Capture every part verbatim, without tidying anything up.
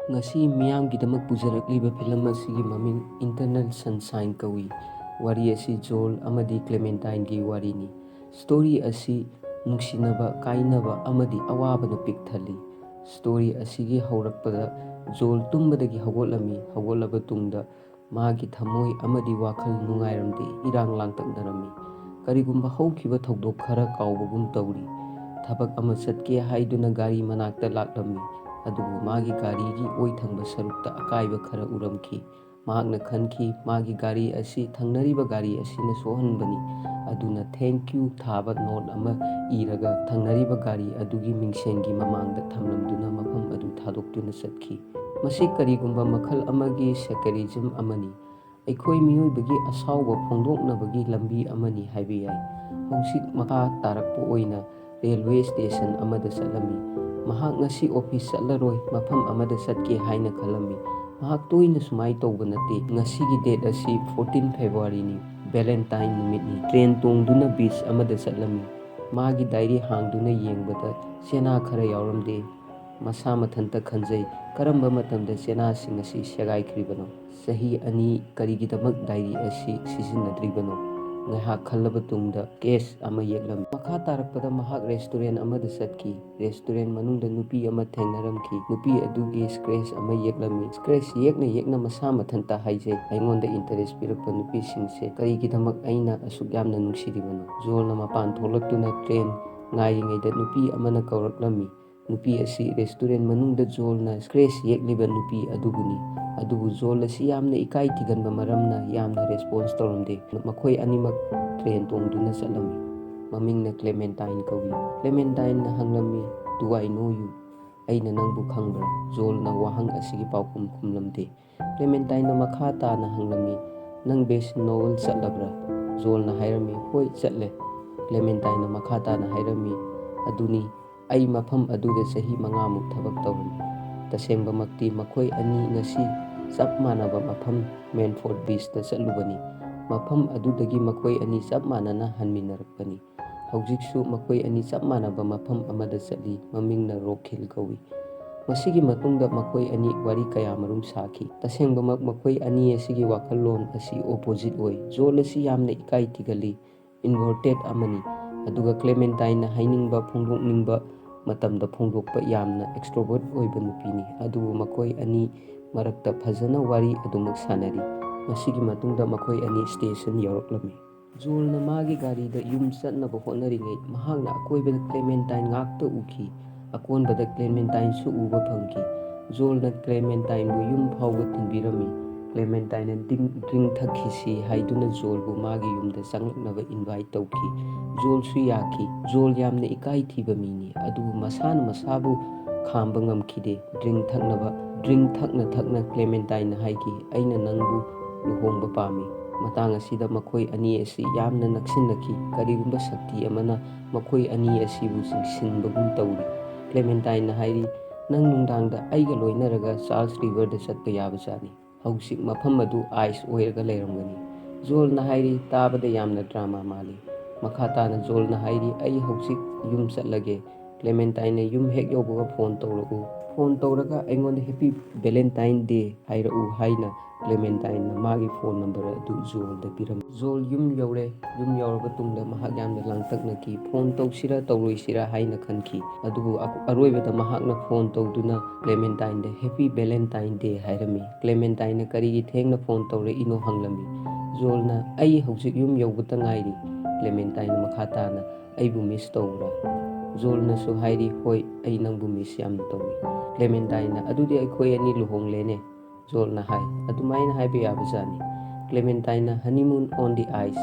ꯉꯁꯤ ꯃꯤꯌꯥꯝꯒꯤꯗꯃꯛ ꯄꯨꯖꯔꯛꯂꯤꯕ ꯐꯤꯂꯝ ꯑꯁꯤꯒꯤ ꯃꯃꯤꯡ Eternal Sunshine ꯀꯧꯏ꯫ ꯋꯥꯔꯤ ꯑꯁꯤ ꯖꯣꯜ ꯑꯃꯗꯤ ꯀ꯭ꯂꯦꯃꯦꯟꯇꯥꯏꯟꯒꯤ ꯋꯥꯔꯤꯅꯤ꯫ ꯁ꯭ꯇꯣꯔꯤ ꯑꯁꯤ ꯅꯨꯡꯁꯤꯅꯕ, ꯀꯥꯏꯅꯕ ꯑꯃꯗꯤ ꯑꯋꯥꯕꯅ ꯄꯤꯛ ꯊꯜꯂꯤ꯫ ꯁ꯭ꯇꯣꯔꯤ ꯑꯁꯤꯒꯤ ꯍꯧꯔꯛꯄꯗ ꯖꯣꯜ ꯇꯨꯝꯕꯗꯒꯤ ꯍꯧꯒꯠꯂꯝꯃꯤ꯫ ꯍꯧꯒꯠꯂꯕ ꯇꯨꯡꯗ ꯃꯥꯒꯤ ꯊꯃꯣꯏ ꯑꯃꯗꯤ ꯋꯥꯈꯜ ꯅꯨꯡꯉꯥꯏꯔꯝꯗꯦ, ꯏꯔꯥꯡ ꯂꯥꯡꯇꯛꯅꯔꯝꯃꯤ꯫ ꯀꯔꯤꯒꯨꯝꯕ ꯍꯧꯈꯤꯕ ꯊꯧꯗꯣꯛ ꯈꯔ ꯀꯥꯎꯕꯒꯨꯝ ꯇꯧꯔꯤ꯫ ꯊꯕꯛ ꯑꯃ ꯆꯠꯀꯦ ꯍꯥꯏꯗꯨꯅ ꯒꯥꯔꯤ ꯃꯅꯥꯛꯇ ꯂꯥꯛꯂꯝꯃꯤ, ꯑꯗꯨꯕꯨ ꯃꯥꯒꯤ ꯒꯥꯔꯤꯒꯤ ꯑꯣꯏ ꯊꯪꯕ ꯁꯔꯨꯛꯇ ꯑꯀꯥꯏꯕ ꯈꯔ ꯎꯔꯝꯈꯤ꯫ ꯃꯍꯥꯛꯅ ꯈꯟꯈꯤ, ꯃꯥꯒꯤ ꯒꯥꯔꯤ ꯑꯁꯤ ꯊꯪꯅꯔꯤꯕ ꯒꯥꯔꯤ ꯑꯁꯤꯅ ꯁꯣꯛꯍꯟꯕꯅꯤ꯫ ꯑꯗꯨꯅ "Thank you" ꯊꯥꯕ ꯅꯣꯠ ꯑꯃ ꯏꯔꯒ ꯊꯪꯅꯔꯤꯕ ꯒꯥꯔꯤ ꯑꯗꯨꯒꯤ ꯃꯤꯡꯁꯦꯟꯒꯤ ꯃꯃꯥꯡꯗ ꯊꯝꯂꯝꯗꯨꯅ ꯃꯐꯝ ꯑꯗꯨ ꯊꯥꯗꯣꯛꯇꯨꯅ ꯆꯠꯈꯤ꯫ ꯃꯁꯤ ꯀꯔꯤꯒꯨꯝꯕ ꯃꯈꯜ ꯑꯃꯒꯤ ꯁꯦꯀꯔꯤꯖꯝ ꯑꯃꯅꯤ꯫ ꯑꯩꯈꯣꯏ ꯃꯤꯑꯣꯏꯕꯒꯤ ꯑꯁꯥꯎꯕ ꯐꯣꯡꯗꯣꯛꯅꯕꯒꯤ ꯂꯝꯕꯤ ꯑꯃꯅꯤ ꯍꯥꯏꯕ ꯌꯥꯏ꯫ ꯍꯧꯖꯤꯛ ꯃꯈꯥ ꯇꯥꯔꯛꯄ ꯑꯣꯏꯅ ꯔꯦꯜꯋꯦ ꯁ꯭ꯇꯦꯁꯟ ꯑꯃꯗ ꯆꯠꯂꯝꯃꯤ꯫ ꯃꯍꯥꯛ ꯉꯁꯤ ꯑꯣꯐꯤꯁ ꯆꯠꯂꯔꯣꯏ, ꯃꯐꯝ ꯑꯃꯗ ꯆꯠꯀꯦ ꯍꯥꯏꯅ ꯈꯜꯂꯝꯃꯤ꯫ ꯃꯍꯥꯛ ꯇꯣꯏꯅ ꯁꯨꯃꯥꯏ ꯇꯧꯕ ꯅꯠꯇꯦ꯫ ꯉꯁꯤꯒꯤ ꯗꯦꯠ ꯑꯁꯤ ꯐꯣꯔꯇꯤꯟ ꯐꯦꯕ꯭ꯔꯨꯋꯥꯔꯤꯅꯤ, ꯚꯦꯂꯦꯟꯇꯥꯏꯟ ꯅꯨꯃꯤꯠꯅꯤ꯫ ꯇ꯭ꯔꯦꯟ ꯇꯣꯡꯗꯨꯅ ꯕꯤꯆ ꯑꯃꯗ ꯆꯠꯂꯝꯃꯤ꯫ ꯃꯥꯒꯤ ꯗꯥꯏꯔꯤ ꯍꯥꯡꯗꯨꯅ ꯌꯦꯡꯕꯗ ꯆꯦꯅꯥ ꯈꯔ ꯌꯥꯎꯔꯝꯗꯦ꯫ ꯃꯁꯥ ꯃꯊꯟꯇ ꯈꯟꯖꯩ, "ꯀꯔꯝꯕ ꯃꯇꯝꯗ ꯆꯦꯅꯥꯁꯤꯡ ꯑꯁꯤ ꯁꯦꯒꯥꯏꯈ꯭ꯔꯤꯕꯅꯣ? ꯆꯍꯤ ꯑꯅꯤ ꯀꯔꯤꯒꯤꯗꯃꯛ ꯗꯥꯏꯔꯤ ꯑꯁꯤ ꯁꯤꯖꯤꯟꯅꯗ꯭ꯔꯤꯕꯅꯣ?" ꯉꯥꯏꯍꯥꯛ ꯈꯜꯂꯕ ꯇꯨꯡꯗ ꯀꯦꯁ ꯑꯃ ꯌꯦꯛꯂꯝꯃꯤ꯫ ꯃꯈꯥ ꯇꯥꯔꯛꯄꯗ ꯃꯍꯥꯛ ꯔꯦꯁꯇꯨꯔꯦꯟ ꯑꯃꯗ ꯆꯠꯈꯤ꯫ ꯔꯦꯁꯇꯨꯔꯦꯟ ꯃꯅꯨꯡꯗ ꯅꯨꯄꯤ ꯑꯃ ꯊꯦꯡꯅꯔꯝꯈꯤ꯫ ꯅꯨꯄꯤ ꯑꯗꯨꯒꯤ ꯁ꯭ꯀ꯭ꯔꯦꯆ ꯑꯃ ꯌꯦꯛꯂꯝꯃꯤ꯫ ꯁ꯭ꯀ꯭ꯔꯦꯆ ꯌꯦꯛꯅ ꯌꯦꯛꯅ ꯃꯁꯥ ꯃꯊꯟꯇ ꯍꯥꯏꯖꯩ, "ꯑꯩꯉꯣꯟꯗ ꯏꯟꯇꯔꯦꯁ ꯄꯤꯔꯛꯄ ꯅꯨꯄꯤꯁꯤꯡꯁꯦ ꯀꯔꯤꯒꯤꯗꯃꯛ ꯑꯩꯅ ꯑꯁꯨꯛ ꯌꯥꯝꯅ ꯅꯨꯡꯁꯤꯔꯤꯕꯅꯣ?" ꯖꯣꯜꯅ ꯃꯄꯥꯟ ꯊꯣꯛꯂꯛꯇꯨꯅ ꯇ꯭ꯔꯦꯟ ꯉꯥꯏꯔꯤꯉꯩꯗ ꯅꯨꯄꯤ ꯑꯃꯅ ꯀꯧꯔꯛꯂꯝꯃꯤ꯫ ꯅꯨꯄꯤ ꯑꯁꯤ ꯔꯦꯁꯇꯨꯔꯦꯟ ꯃꯅꯨꯡꯗ ꯖꯣꯜꯅ ꯁ꯭ꯀ꯭ꯔꯦꯆ ꯌꯦꯛꯂꯤꯕ ꯅꯨꯄꯤ ꯑꯗꯨꯕꯨꯅꯤ꯫ ꯑꯗꯨꯕꯨ ꯖꯣꯜ ꯑꯁꯤ ꯌꯥꯝꯅ ꯏꯀꯥꯏ ꯊꯤꯒꯟꯕ ꯃꯔꯝꯅ ꯌꯥꯝꯅ ꯔꯦꯁꯄꯣꯟꯁ ꯇꯧꯔꯝꯗꯦ꯫ ꯃꯈꯣꯏ ꯑꯅꯤꯃꯛ ꯇ꯭ꯔꯦꯟ ꯇꯣꯡꯗꯨꯅ ꯆꯠꯂꯝꯃꯤ꯫ ꯃꯃꯤꯡꯅ ꯀ꯭ꯂꯦꯃꯦꯟꯇꯥꯏꯟ ꯀꯧꯏ꯫ ꯀ꯭ꯂꯦꯃꯦꯟꯇꯥꯏꯟꯅ ꯍꯪꯂꯝꯃꯤ, "Do I know you?" "ꯑꯩꯅ ꯅꯪꯕꯨ ꯈꯪꯕ꯭ꯔꯥ?" ꯖꯣꯜꯅ ꯋꯥꯍꯪ ꯑꯁꯤꯒꯤ ꯄꯥꯎꯈꯨꯝ ꯈꯨꯝꯂꯝꯗꯦ꯫ ꯀ꯭ꯂꯦꯃꯦꯟꯇꯥꯏꯟꯅ ꯃꯈꯥ ꯇꯥꯅ ꯍꯪꯂꯝꯃꯤ, "ꯅꯪ ꯕꯦꯁ ꯅꯣꯕꯦꯜ ꯆꯠꯂꯕ꯭ꯔꯥ?" ꯖꯣꯜꯅ ꯍꯥꯏꯔꯝꯃꯤ, "ꯍꯣꯏ, ꯆꯠꯂꯦ꯫" ꯀ꯭ꯂꯦꯃꯦꯟꯇꯥꯏꯟꯅ ꯃꯈꯥ ꯇꯥꯅ ꯍꯥꯏꯔꯝꯃꯤ, "ꯑꯗꯨꯅꯤ, ꯑꯩ ꯃꯐꯝ ꯑꯗꯨꯗ ꯆꯍꯤ ꯃꯉꯥꯃꯨꯛ ꯊꯕꯛ ꯇꯧꯔꯝꯃꯤ꯫" ꯇꯁꯦꯡꯕꯃꯛꯇꯤ ꯃꯈꯣꯏ ꯑꯅꯤ ꯉꯁꯤ ꯆꯞ ꯃꯥꯟꯅꯕ ꯃꯐꯝ, ꯃꯦꯟꯐꯣꯔꯠ ꯕꯤꯆꯇ ꯆꯠꯂꯨꯕꯅꯤ꯫ ꯃꯐꯝ ꯑꯗꯨꯗꯒꯤ ꯃꯈꯣꯏ ꯑꯅꯤ ꯆꯞ ꯃꯥꯟꯅꯅ ꯍꯟꯃꯤꯟꯅꯔꯛꯄꯅꯤ꯫ ꯍꯧꯖꯤꯛꯁꯨ ꯃꯈꯣꯏ ꯑꯅꯤ ꯆꯞ ꯃꯥꯟꯅꯕ ꯃꯐꯝ ꯑꯃꯗ ꯆꯠꯂꯤ, ꯃꯃꯤꯡꯅ ꯔꯣꯛ ꯍꯤꯜ ꯀꯧꯏ꯫ ꯃꯁꯤꯒꯤ ꯃꯇꯨꯡꯗ ꯃꯈꯣꯏ ꯑꯅꯤ ꯋꯥꯔꯤ ꯀꯌꯥꯃꯔꯨꯝ ꯁꯥꯈꯤ꯫ ꯇꯁꯦꯡꯕꯃꯛ ꯃꯈꯣꯏ ꯑꯅꯤ ꯑꯁꯤꯒꯤ ꯋꯥꯈꯜꯂꯣꯟ ꯑꯁꯤ opposite ꯑꯣꯏ꯫ ꯖꯣꯜ ꯑꯁꯤ ꯌꯥꯝꯅ ꯏꯀꯥꯏ ꯊꯤꯒꯜꯂꯤ, introverted ꯑꯃꯅꯤ, ꯑꯗꯨꯒ ꯀ꯭ꯂꯦꯃꯦꯟꯇꯥꯏꯟꯅ ꯍꯥꯏꯅꯤꯡꯕ ꯐꯣꯡꯗꯣꯛꯅꯤꯡꯕ ꯃꯇꯝꯗ ꯐꯣꯡꯗꯣꯛꯄ ꯌꯥꯝꯅ extrovert ꯑꯣꯏꯕ ꯅꯨꯄꯤꯅꯤ꯫ ꯑꯗꯨꯕꯨ ꯃꯈꯣꯏ ꯑꯅꯤ ꯃꯔꯛꯇ ꯐꯖꯅ ꯋꯥꯔꯤ ꯑꯗꯨꯃꯛ ꯁꯥꯟꯅꯔꯤ꯫ ꯃꯁꯤꯒꯤ ꯃꯇꯨꯡꯗ ꯃꯈꯣꯏ ꯑꯅꯤ station ꯌꯧꯔꯛꯂꯝꯃꯤ꯫ ꯖꯣꯜꯅ ꯃꯥꯒꯤ ꯒꯥꯔꯤꯗ ꯌꯨꯝ ꯆꯠꯅꯕ ꯍꯣꯠꯅꯔꯤꯉꯩ ꯃꯍꯥꯛꯅ ꯑꯀꯣꯏꯕꯗ ꯀ꯭ꯂꯦꯃꯦꯟꯇꯥꯏꯟ ꯉꯥꯛꯇ ꯎꯈꯤ꯫ ꯑꯀꯣꯟꯕꯗ ꯀ꯭ꯂꯦꯃꯦꯟꯇꯥꯏꯟꯁꯨ ꯎꯕ ꯐꯪꯈꯤ꯫ ꯖꯣꯜꯅ ꯀ꯭ꯂꯦꯃꯦꯟꯇꯥꯏꯟꯕꯨ ꯌꯨꯝ ꯐꯥꯎꯕ ꯊꯤꯟꯕꯤꯔꯝꯃꯤ꯫ ꯀ꯭ꯂꯦꯃꯦꯟꯇꯥꯏꯟꯅ ꯗ꯭ꯔꯤꯡ ꯗ꯭ꯔꯤꯡ ꯊꯛꯈꯤꯁꯤ ꯍꯥꯏꯗꯨꯅ ꯖꯣꯜꯕꯨ ꯃꯥꯒꯤ ꯌꯨꯝꯗ ꯆꯪꯂꯛꯅꯕ invite ꯇꯧꯈꯤ꯫ ꯖꯣꯜꯁꯨ ꯌꯥꯈꯤ꯫ ꯖꯣꯜ ꯌꯥꯝꯅ ꯏꯀꯥꯏ ꯊꯤꯕ ꯃꯤꯅꯤ, ꯑꯗꯨꯕꯨ ꯃꯁꯥꯅ ꯃꯁꯥꯕꯨ ꯈꯥꯝꯕ ꯉꯝꯈꯤꯗꯦ꯫ ꯗ꯭ꯔꯤꯡ ꯊꯛꯅꯕ ꯗ꯭ꯔꯤꯡ ꯊꯛꯅ ꯊꯛꯅ ꯀ꯭ꯂꯦꯃꯦꯟꯇꯥꯏꯟꯅ ꯍꯥꯏꯈꯤ, "ꯑꯩꯅ ꯅꯪꯕꯨ ꯂꯨꯍꯣꯡꯕ ꯄꯥꯝꯃꯤ꯫" ꯃꯇꯥꯡ ꯑꯁꯤꯗ ꯃꯈꯣꯏ ꯑꯅꯤ ꯑꯁꯤ ꯌꯥꯝꯅ ꯅꯛꯁꯤꯟꯅꯈꯤ꯫ ꯀꯔꯤꯒꯨꯝꯕ ꯁꯛꯇꯤ ꯑꯃꯅ ꯃꯈꯣꯏ ꯑꯅꯤ ꯑꯁꯤꯕꯨ ꯆꯤꯡꯁꯤꯟꯕꯒꯨꯝ ꯇꯧꯔꯤ꯫ ꯀ꯭ꯂꯦꯃꯦꯟꯇꯥꯏꯟꯅ ꯍꯥꯏꯔꯤ, "ꯅꯪ ꯅꯨꯡꯗꯥꯡꯗ ꯑꯩꯒ ꯂꯣꯏꯅꯔꯒ ꯆꯥꯔꯜꯁ ꯔꯤꯚꯔꯗ ꯆꯠꯄ ꯌꯥꯕꯖꯥꯠꯅꯤ꯫ ꯍꯧꯖꯤꯛ ꯃꯐꯝ ꯑꯗꯨ ice ꯑꯣꯏꯔꯒ ꯂꯩꯔꯝꯒꯅꯤ꯫" ꯖꯣꯜꯅ ꯍꯥꯏꯔꯤ, "ꯇꯥꯕꯗ ꯌꯥꯝꯅ drama ꯃꯥꯜꯂꯤ꯫" ꯃꯈꯥ ꯇꯥꯅ ꯖꯣꯜꯅ ꯍꯥꯏꯔꯤ, "ꯑꯩ ꯍꯧꯖꯤꯛ ꯌꯨꯝ ꯆꯠꯂꯒꯦ꯫ ꯀ꯭ꯂꯦꯃꯦꯟꯇꯥꯏꯟꯅ ꯌꯨꯝ ꯍꯦꯛ ꯌꯧꯕꯒ phone ꯇꯧꯔꯛꯎ꯫ Phone ꯇꯧꯔꯒ ꯑꯩꯉꯣꯟꯗ Happy Valentine Day ꯍꯥꯏꯔꯛꯎ" ꯍꯥꯏꯅ ꯀ꯭ꯂꯦꯃꯦꯟꯇꯥꯏꯟꯅ ꯃꯥꯒꯤ phone number ꯑꯗꯨ ꯖꯣꯜꯗ ꯄꯤꯔꯝꯃꯤ꯫ ꯖꯣꯜ ꯌꯨꯝ ꯌꯧꯔꯦ꯫ ꯌꯨꯝ ꯌꯧꯔꯕ ꯇꯨꯡꯗ ꯃꯍꯥꯛ ꯌꯥꯝꯅ ꯂꯥꯡꯇꯛꯅꯈꯤ꯫ Phone ꯇꯧꯁꯤꯔꯥ ꯇꯧꯔꯣꯏꯁꯤꯔꯥ ꯍꯥꯏꯅ ꯈꯟꯈꯤ꯫ ꯑꯗꯨꯕꯨ ꯑ-, ꯑꯔꯣꯏꯕꯗ ꯃꯍꯥꯛꯅ phone ꯇꯧꯗꯨꯅ ꯀ꯭ꯂꯦꯃꯦꯟꯇꯥꯏꯟꯗ Happy Valentine Day ꯍꯥꯏꯔꯝꯃꯤ꯫ ꯀ꯭ꯂꯦꯃꯦꯟꯇꯥꯏꯟꯅ ꯀꯔꯤꯒꯤ ꯊꯦꯡꯅ phone ꯇꯧꯔꯛꯏꯅꯣ ꯍꯪꯂꯝꯃꯤ꯫ ꯖꯣꯜꯅ, "ꯑꯩ ꯍꯧꯖꯤꯛ ꯌꯨꯝ ꯌꯧꯕꯇ ꯉꯥꯏꯔꯤ꯫" ꯀ꯭ꯂꯦꯃꯦꯟꯇꯥꯏꯟꯅ ꯃꯈꯥ ꯇꯥꯅ, "ꯑꯩꯕꯨ miss ꯇꯧꯕ꯭ꯔꯥ?" ꯖꯣꯜꯅꯁꯨ ꯍꯥꯏꯔꯤ, "ꯍꯣꯏ, ꯑꯩ ꯅꯪꯕꯨ miss ꯌꯥꯝꯅ ꯇꯧꯏ꯫" ꯀ꯭ꯂꯦꯃꯦꯟꯇꯥꯏꯟꯅ, "ꯑꯗꯨꯗꯤ ꯑꯩꯈꯣꯏ ꯑꯅꯤ ꯂꯨꯍꯣꯡꯂꯦꯅꯦ?" ꯖꯣꯜꯅ ꯍꯥꯏ꯫ "ꯑꯗꯨꯃꯥꯏꯅ ꯍꯥꯏꯕ ꯌꯥꯕꯖꯥꯠꯅꯤ꯫" ꯀ꯭ꯂꯦꯃꯦꯟꯇꯥꯏꯟꯅ "Honeymoon on the ice,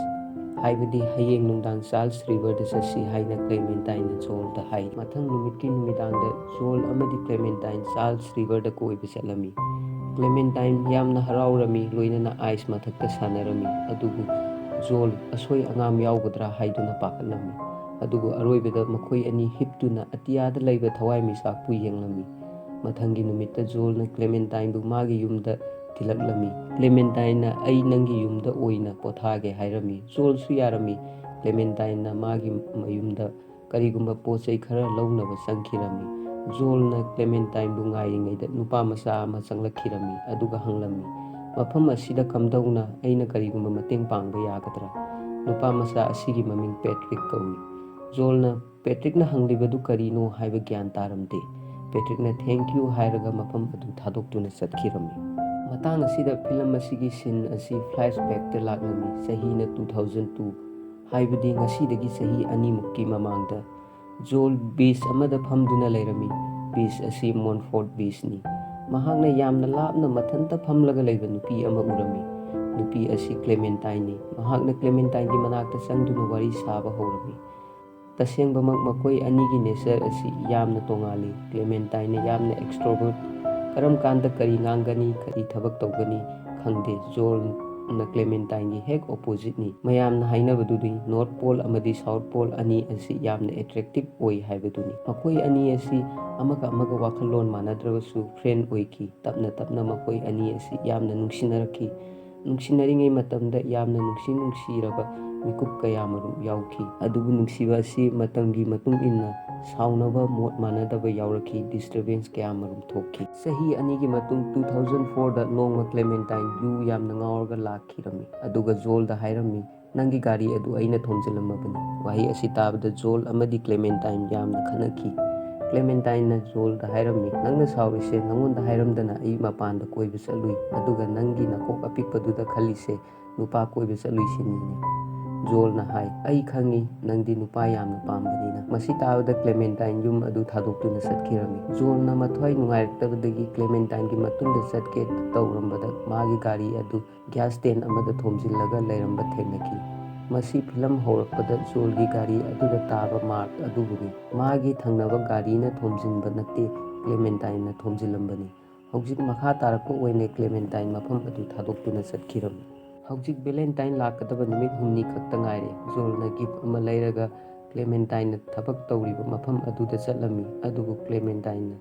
ꯍꯥꯏꯕꯗꯤ ꯍꯌꯦꯡ ꯅꯨꯡꯗꯥꯡ ꯆꯥꯔꯜꯁ ꯔꯤꯚꯔꯗ ꯆꯠꯁꯤ" ꯍꯥꯏꯅ ꯀ꯭ꯂꯦꯃꯦꯟꯇꯥꯏꯟꯅ ꯖꯣꯜꯗ ꯍꯥꯏ꯫ ꯃꯊꯪ ꯅꯨꯃꯤꯠꯀꯤ ꯅꯨꯃꯤꯗꯥꯡꯗ ꯖꯣꯜ ꯑꯃꯗꯤ ꯀ꯭ꯂꯦꯃꯦꯟꯇꯥꯏꯟ ꯆꯥꯔꯜꯁ ꯔꯤꯚꯔꯗ ꯀꯣꯏꯕ ꯆꯠꯂꯝꯃꯤ꯫ ꯀ꯭ꯂꯦꯃꯦꯟꯇꯥꯏꯟ ꯌꯥꯝꯅ ꯍꯔꯥꯎꯔꯝꯃꯤ, ꯂꯣꯏꯅꯅ ice ꯃꯊꯛꯇ ꯁꯥꯟꯅꯔꯝꯃꯤ꯫ ꯑꯗꯨꯕꯨ ꯖꯣꯜ ꯑꯁꯣꯏ ꯑꯉꯥꯝ ꯌꯥꯎꯒꯗ꯭ꯔꯥ ꯍꯥꯏꯗꯨꯅ ꯄꯥꯈꯠꯂꯝꯃꯤ꯫ ꯑꯗꯨꯕꯨ ꯑꯔꯣꯏꯕꯗ ꯃꯈꯣꯏ ꯑꯅꯤ ꯍꯤꯞꯇꯨꯅ ꯑꯇꯤꯌꯥꯗ ꯂꯩꯕ ꯊꯋꯥꯏꯃꯤꯆꯥꯛꯄꯨ ꯌꯦꯡꯂꯝꯃꯤ꯫ ꯃꯊꯪꯒꯤ ꯅꯨꯃꯤꯠꯇ ꯖꯣꯜꯅ ꯀ꯭ꯂꯦꯃꯦꯟꯇꯥꯏꯟꯕꯨ ꯃꯥꯒꯤ ꯌꯨꯝꯗ ꯊꯤꯜꯂꯛꯂꯝꯃꯤ꯫ ꯀ꯭ꯂꯦꯃꯦꯟꯇꯥꯏꯟꯅ "ꯑꯩ ꯅꯪꯒꯤ ꯌꯨꯝꯗ ꯑꯣꯏꯅ ꯄꯣꯊꯥꯒꯦ" ꯍꯥꯏꯔꯝꯃꯤ꯫ ꯖꯣꯜꯁꯨ ꯌꯥꯔꯝꯃꯤ꯫ ꯀ꯭ꯂꯦꯃꯦꯟꯇꯥꯏꯟꯅ ꯃꯥꯒꯤ ꯃꯌꯨꯝꯗ ꯀꯔꯤꯒꯨꯝꯕ ꯄꯣꯠ ꯆꯩ ꯈꯔ ꯂꯧꯅꯕ ꯆꯪꯈꯤꯔꯝꯃꯤ꯫ ꯖꯣꯜꯅ ꯀ꯭ꯂꯦꯃꯦꯟꯇꯥꯏꯟꯕꯨ ꯉꯥꯏꯔꯤꯉꯩꯗ ꯅꯨꯄꯥ ꯃꯆꯥ ꯑꯃ ꯆꯪꯂꯛꯈꯤꯔꯝꯃꯤ, ꯑꯗꯨꯒ ꯍꯪꯂꯝꯃꯤ, "ꯃꯐꯝ ꯑꯁꯤꯗ ꯀꯝꯗꯧꯅ ꯑꯩꯅ ꯀꯔꯤꯒꯨꯝꯕ ꯃꯇꯦꯡ ꯄꯥꯡꯕ ꯌꯥꯒꯗ꯭ꯔꯥ?" ꯅꯨꯄꯥ ꯃꯆꯥ ꯑꯁꯤꯒꯤ ꯃꯃꯤꯡ ꯄꯦꯇ꯭ꯔꯤꯛ ꯀꯧꯏ꯫ ꯖꯣꯜꯅ ꯄꯦꯇ꯭ꯔꯤꯛꯅ ꯍꯪꯂꯤꯕꯗꯨ ꯀꯔꯤꯅꯣ ꯍꯥꯏꯕ ꯒ꯭ꯌꯥꯟ ꯇꯥꯔꯝꯗꯦ꯫ ꯄꯦꯇ꯭ꯔꯤꯛꯅ "Thank you" ꯍꯥꯏꯔꯒ ꯃꯐꯝ ꯑꯗꯨ ꯊꯥꯗꯣꯛꯇꯨꯅ ꯆꯠꯈꯤꯔꯝꯃꯤ꯫ ꯃꯇꯥꯡ ꯑꯁꯤꯗ ꯐꯤꯂꯝ ꯑꯁꯤꯒꯤ ꯁꯤꯟ ꯑꯁꯤ ꯐ꯭ꯂꯦꯁꯕꯦꯛꯇ ꯂꯥꯛꯂꯝꯃꯤ꯫ ꯆꯍꯤꯅ two thousand two, ꯍꯥꯏꯕꯗꯤ ꯉꯁꯤꯗꯒꯤ ꯆꯍꯤ ꯑꯅꯤꯃꯨꯛꯀꯤ ꯃꯃꯥꯡꯗ꯫ ꯖꯣꯜ ꯕꯤꯆ ꯑꯃꯗ ꯐꯝꯗꯨꯅ ꯂꯩꯔꯝꯃꯤ꯫ ꯕꯤꯆ ꯑꯁꯤ ꯃꯣꯟꯐꯣꯔꯠ ꯕꯤꯆꯅꯤ꯫ ꯃꯍꯥꯛꯅ ꯌꯥꯝꯅ ꯂꯥꯞꯅ ꯃꯊꯟꯇ ꯐꯝꯂꯒ ꯂꯩꯕ ꯅꯨꯄꯤ ꯑꯃ ꯎꯔꯝꯃꯤ꯫ ꯅꯨꯄꯤ ꯑꯁꯤ ꯀ꯭ꯂꯦꯃꯦꯟꯇꯥꯏꯟꯅꯤ꯫ ꯃꯍꯥꯛꯅ ꯀ꯭ꯂꯦꯃꯦꯟꯇꯥꯏꯟꯒꯤ ꯃꯅꯥꯛꯇ ꯆꯪꯗꯨꯅ ꯋꯥꯔꯤ ꯁꯥꯕ ꯍꯧꯔꯝꯃꯤ꯫ ꯇꯁꯦꯡꯕꯃꯛ ꯃꯈꯣꯏ ꯑꯅꯤꯒꯤ ꯅꯦꯆꯔ ꯑꯁꯤ ꯌꯥꯝꯅ ꯇꯣꯉꯥꯜꯂꯤ꯫ ꯀ꯭ꯂꯦꯃꯦꯟꯇꯥꯏꯟꯅ ꯌꯥꯝꯅ ꯑꯦꯛꯁꯇ꯭ꯔꯣꯕꯔꯠ, ꯀꯔꯝ ꯀꯥꯟꯗ ꯀꯔꯤ ꯉꯥꯡꯒꯅꯤ, ꯀꯔꯤ ꯊꯕꯛ ꯇꯧꯒꯅꯤ ꯈꯪꯗꯦ꯫ ꯖꯣꯜꯅ ꯀ꯭ꯂꯦꯃꯦꯟꯇꯥꯏꯟꯒꯤ ꯍꯦꯛ ꯑꯣꯄꯣꯖꯤꯠꯅꯤ꯫ ꯃꯌꯥꯝꯅ ꯍꯥꯏꯅꯕꯗꯨꯗꯤ ꯅꯣꯔꯠ ꯄꯣꯜ ꯑꯃꯗꯤ ꯁꯥꯎꯠ ꯄꯣꯜ ꯑꯅꯤ ꯑꯁꯤ ꯌꯥꯝꯅ ꯑꯦꯇ꯭ꯔꯦꯛꯇꯤꯚ ꯑꯣꯏ ꯍꯥꯏꯕꯗꯨꯅꯤ꯫ ꯃꯈꯣꯏ ꯑꯅꯤ ꯑꯁꯤ ꯑꯃꯒ ꯑꯃꯒ ꯋꯥꯈꯜꯂꯣꯟ ꯃꯥꯟꯅꯗ꯭ꯔꯕꯁꯨ ꯐ꯭ꯔꯦꯟ ꯑꯣꯏꯈꯤ꯫ ꯇꯞꯅ ꯇꯞꯅ ꯃꯈꯣꯏ ꯑꯅꯤ ꯑꯁꯤ ꯌꯥꯝꯅ ꯅꯨꯡꯁꯤꯅꯔꯛꯈꯤ꯫ ꯅꯨꯡꯁꯤꯅꯔꯤꯉꯩ ꯃꯇꯝꯗ ꯌꯥꯝꯅ ꯅꯨꯡꯁꯤ ꯅꯨꯡꯁꯤꯔꯕ ꯃꯤꯀꯨꯞ ꯀꯌꯥ ꯃꯔꯨꯝ ꯌꯥꯎꯈꯤ꯫ ꯑꯗꯨꯕꯨ ꯅꯨꯡꯁꯤꯕ ꯑꯁꯤ ꯃꯇꯝꯒꯤ ꯃꯇꯨꯡ ꯏꯟꯅ ꯁꯥꯎꯅꯕ, ꯃꯣꯠ ꯃꯥꯟꯅꯗꯕ ꯌꯥꯎꯔꯛꯈꯤ, ꯗꯤꯁꯇꯔꯕꯦꯟꯁ ꯀꯌꯥ ꯃꯔꯨꯝ ꯊꯣꯛꯈꯤ꯫ ꯆꯍꯤ ꯑꯅꯤꯒꯤ ꯃꯇꯨꯡ two thousand fourꯗ ꯅꯣꯡꯃ ꯀ꯭ꯂꯦꯃꯦꯟꯇꯥꯏꯟ ꯌꯨ ꯌꯥꯝꯅ ꯉꯥꯎꯔꯒ ꯂꯥꯛꯈꯤꯔꯝꯃꯤ, ꯑꯗꯨꯒ ꯖꯣꯜꯗ ꯍꯥꯏꯔꯝꯃꯤ, "ꯅꯪꯒꯤ ꯒꯥꯔꯤ ꯑꯗꯨ ꯑꯩꯅ ꯊꯣꯝꯖꯤꯜꯂꯝꯃꯕꯅꯤ"꯫ ꯋꯥꯍꯩ ꯑꯁꯤ ꯇꯥꯕꯗ ꯖꯣꯜ ꯑꯃꯗꯤ ꯀ꯭ꯂꯦꯃꯦꯟꯇꯥꯏꯟ ꯌꯥꯝꯅ ꯈꯠꯅꯈꯤ꯫ ꯀ꯭ꯂꯦꯃꯦꯟꯇꯥꯏꯟꯅ ꯖꯣꯜꯗ ꯍꯥꯏꯔꯝꯃꯤ, "ꯅꯪꯅ ꯁꯥꯎꯔꯤꯁꯦ ꯅꯪꯉꯣꯟꯗ ꯍꯥꯏꯔꯝꯗꯅ ꯑꯩ ꯃꯄꯥꯟꯗ ꯀꯣꯏꯕ ꯆꯠꯂꯨꯏ, ꯑꯗꯨꯒ ꯅꯪꯒꯤ ꯅꯀꯣꯛ ꯑꯄꯤꯛꯄꯗꯨꯗ ꯈꯜꯂꯤꯁꯦ ꯅꯨꯄꯥ ꯀꯣꯏꯕ ꯆꯠꯂꯨꯏ ꯁꯤꯅꯤꯅꯦ"꯫ ꯖꯣꯜꯅ ꯍꯥꯏ, "ꯑꯩ ꯈꯪꯉꯤ, ꯅꯪꯗꯤ ꯅꯨꯄꯥ ꯌꯥꯝꯅ ꯄꯥꯝꯕꯅꯤꯅ"꯫ ꯃꯁꯤ ꯇꯥꯕꯗ ꯀ꯭ꯂꯦꯃꯦꯟꯇꯥꯏꯟ ꯌꯨꯝ ꯑꯗꯨ ꯊꯥꯗꯣꯛꯇꯨꯅ ꯆꯠꯈꯤꯔꯝꯃꯤ꯫ ꯖꯣꯜꯅ ꯃꯊ꯭ꯋꯥꯏ ꯅꯨꯡꯉꯥꯏꯔꯛꯇꯕꯗꯒꯤ ꯀ꯭ꯂꯦꯃꯦꯟꯇꯥꯏꯟꯒꯤ ꯃꯇꯨꯡꯗ ꯆꯠꯀꯦ ꯇꯧꯔꯝꯕꯗ ꯃꯥꯒꯤ ꯒꯥꯔꯤ ꯑꯗꯨ ꯒ꯭ꯌꯥꯁ ꯇꯦꯟ ꯑꯃꯗ ꯊꯣꯝꯖꯤꯜꯂꯒ ꯂꯩꯔꯝꯕ ꯊꯦꯡꯅꯈꯤ꯫ ꯃꯁꯤ ꯐꯤꯂꯝ ꯍꯧꯔꯛꯄꯗ ꯖꯣꯜꯒꯤ ꯒꯥꯔꯤ ꯑꯗꯨꯗ ꯇꯥꯕ ꯃꯥꯔꯛ ꯑꯗꯨꯕꯨꯅꯤ꯫ ꯃꯥꯒꯤ ꯊꯪꯅꯕ ꯒꯥꯔꯤꯅ ꯊꯣꯝꯖꯤꯟꯕ ꯅꯠꯇꯦ, ꯀ꯭ꯂꯦꯃꯦꯟꯇꯥꯏꯟꯅ ꯊꯣꯝꯖꯤꯜꯂꯝꯕꯅꯤ꯫ ꯍꯧꯖꯤꯛ ꯃꯈꯥ ꯇꯥꯔꯛꯄ ꯑꯣꯏꯅ ꯀ꯭ꯂꯦꯃꯦꯟꯇꯥꯏꯟ ꯃꯐꯝ ꯑꯗꯨ ꯊꯥꯗꯣꯛꯇꯨꯅ ꯆꯠꯈꯤꯔꯝꯃꯤ꯫ ꯍꯧꯖꯤꯛ ꯚꯦꯂꯦꯟꯇꯥꯏꯟ ꯂꯥꯛꯀꯗꯕ ꯅꯨꯃꯤꯠ ꯍꯨꯝꯅꯤ ꯈꯛꯇ ꯉꯥꯏꯔꯦ꯫ ꯖꯣꯜꯅ ꯒꯤꯐ ꯑꯃ ꯂꯩꯔꯒ ꯀ꯭ꯂꯦꯃꯦꯟꯇꯥꯏꯟꯅ ꯊꯕꯛ ꯇꯧꯔꯤꯕ ꯃꯐꯝ ꯑꯗꯨꯗ ꯆꯠꯂꯝꯃꯤ, ꯑꯗꯨꯕꯨ ꯀ꯭ꯂꯦꯃꯦꯟꯇꯥꯏꯟꯅ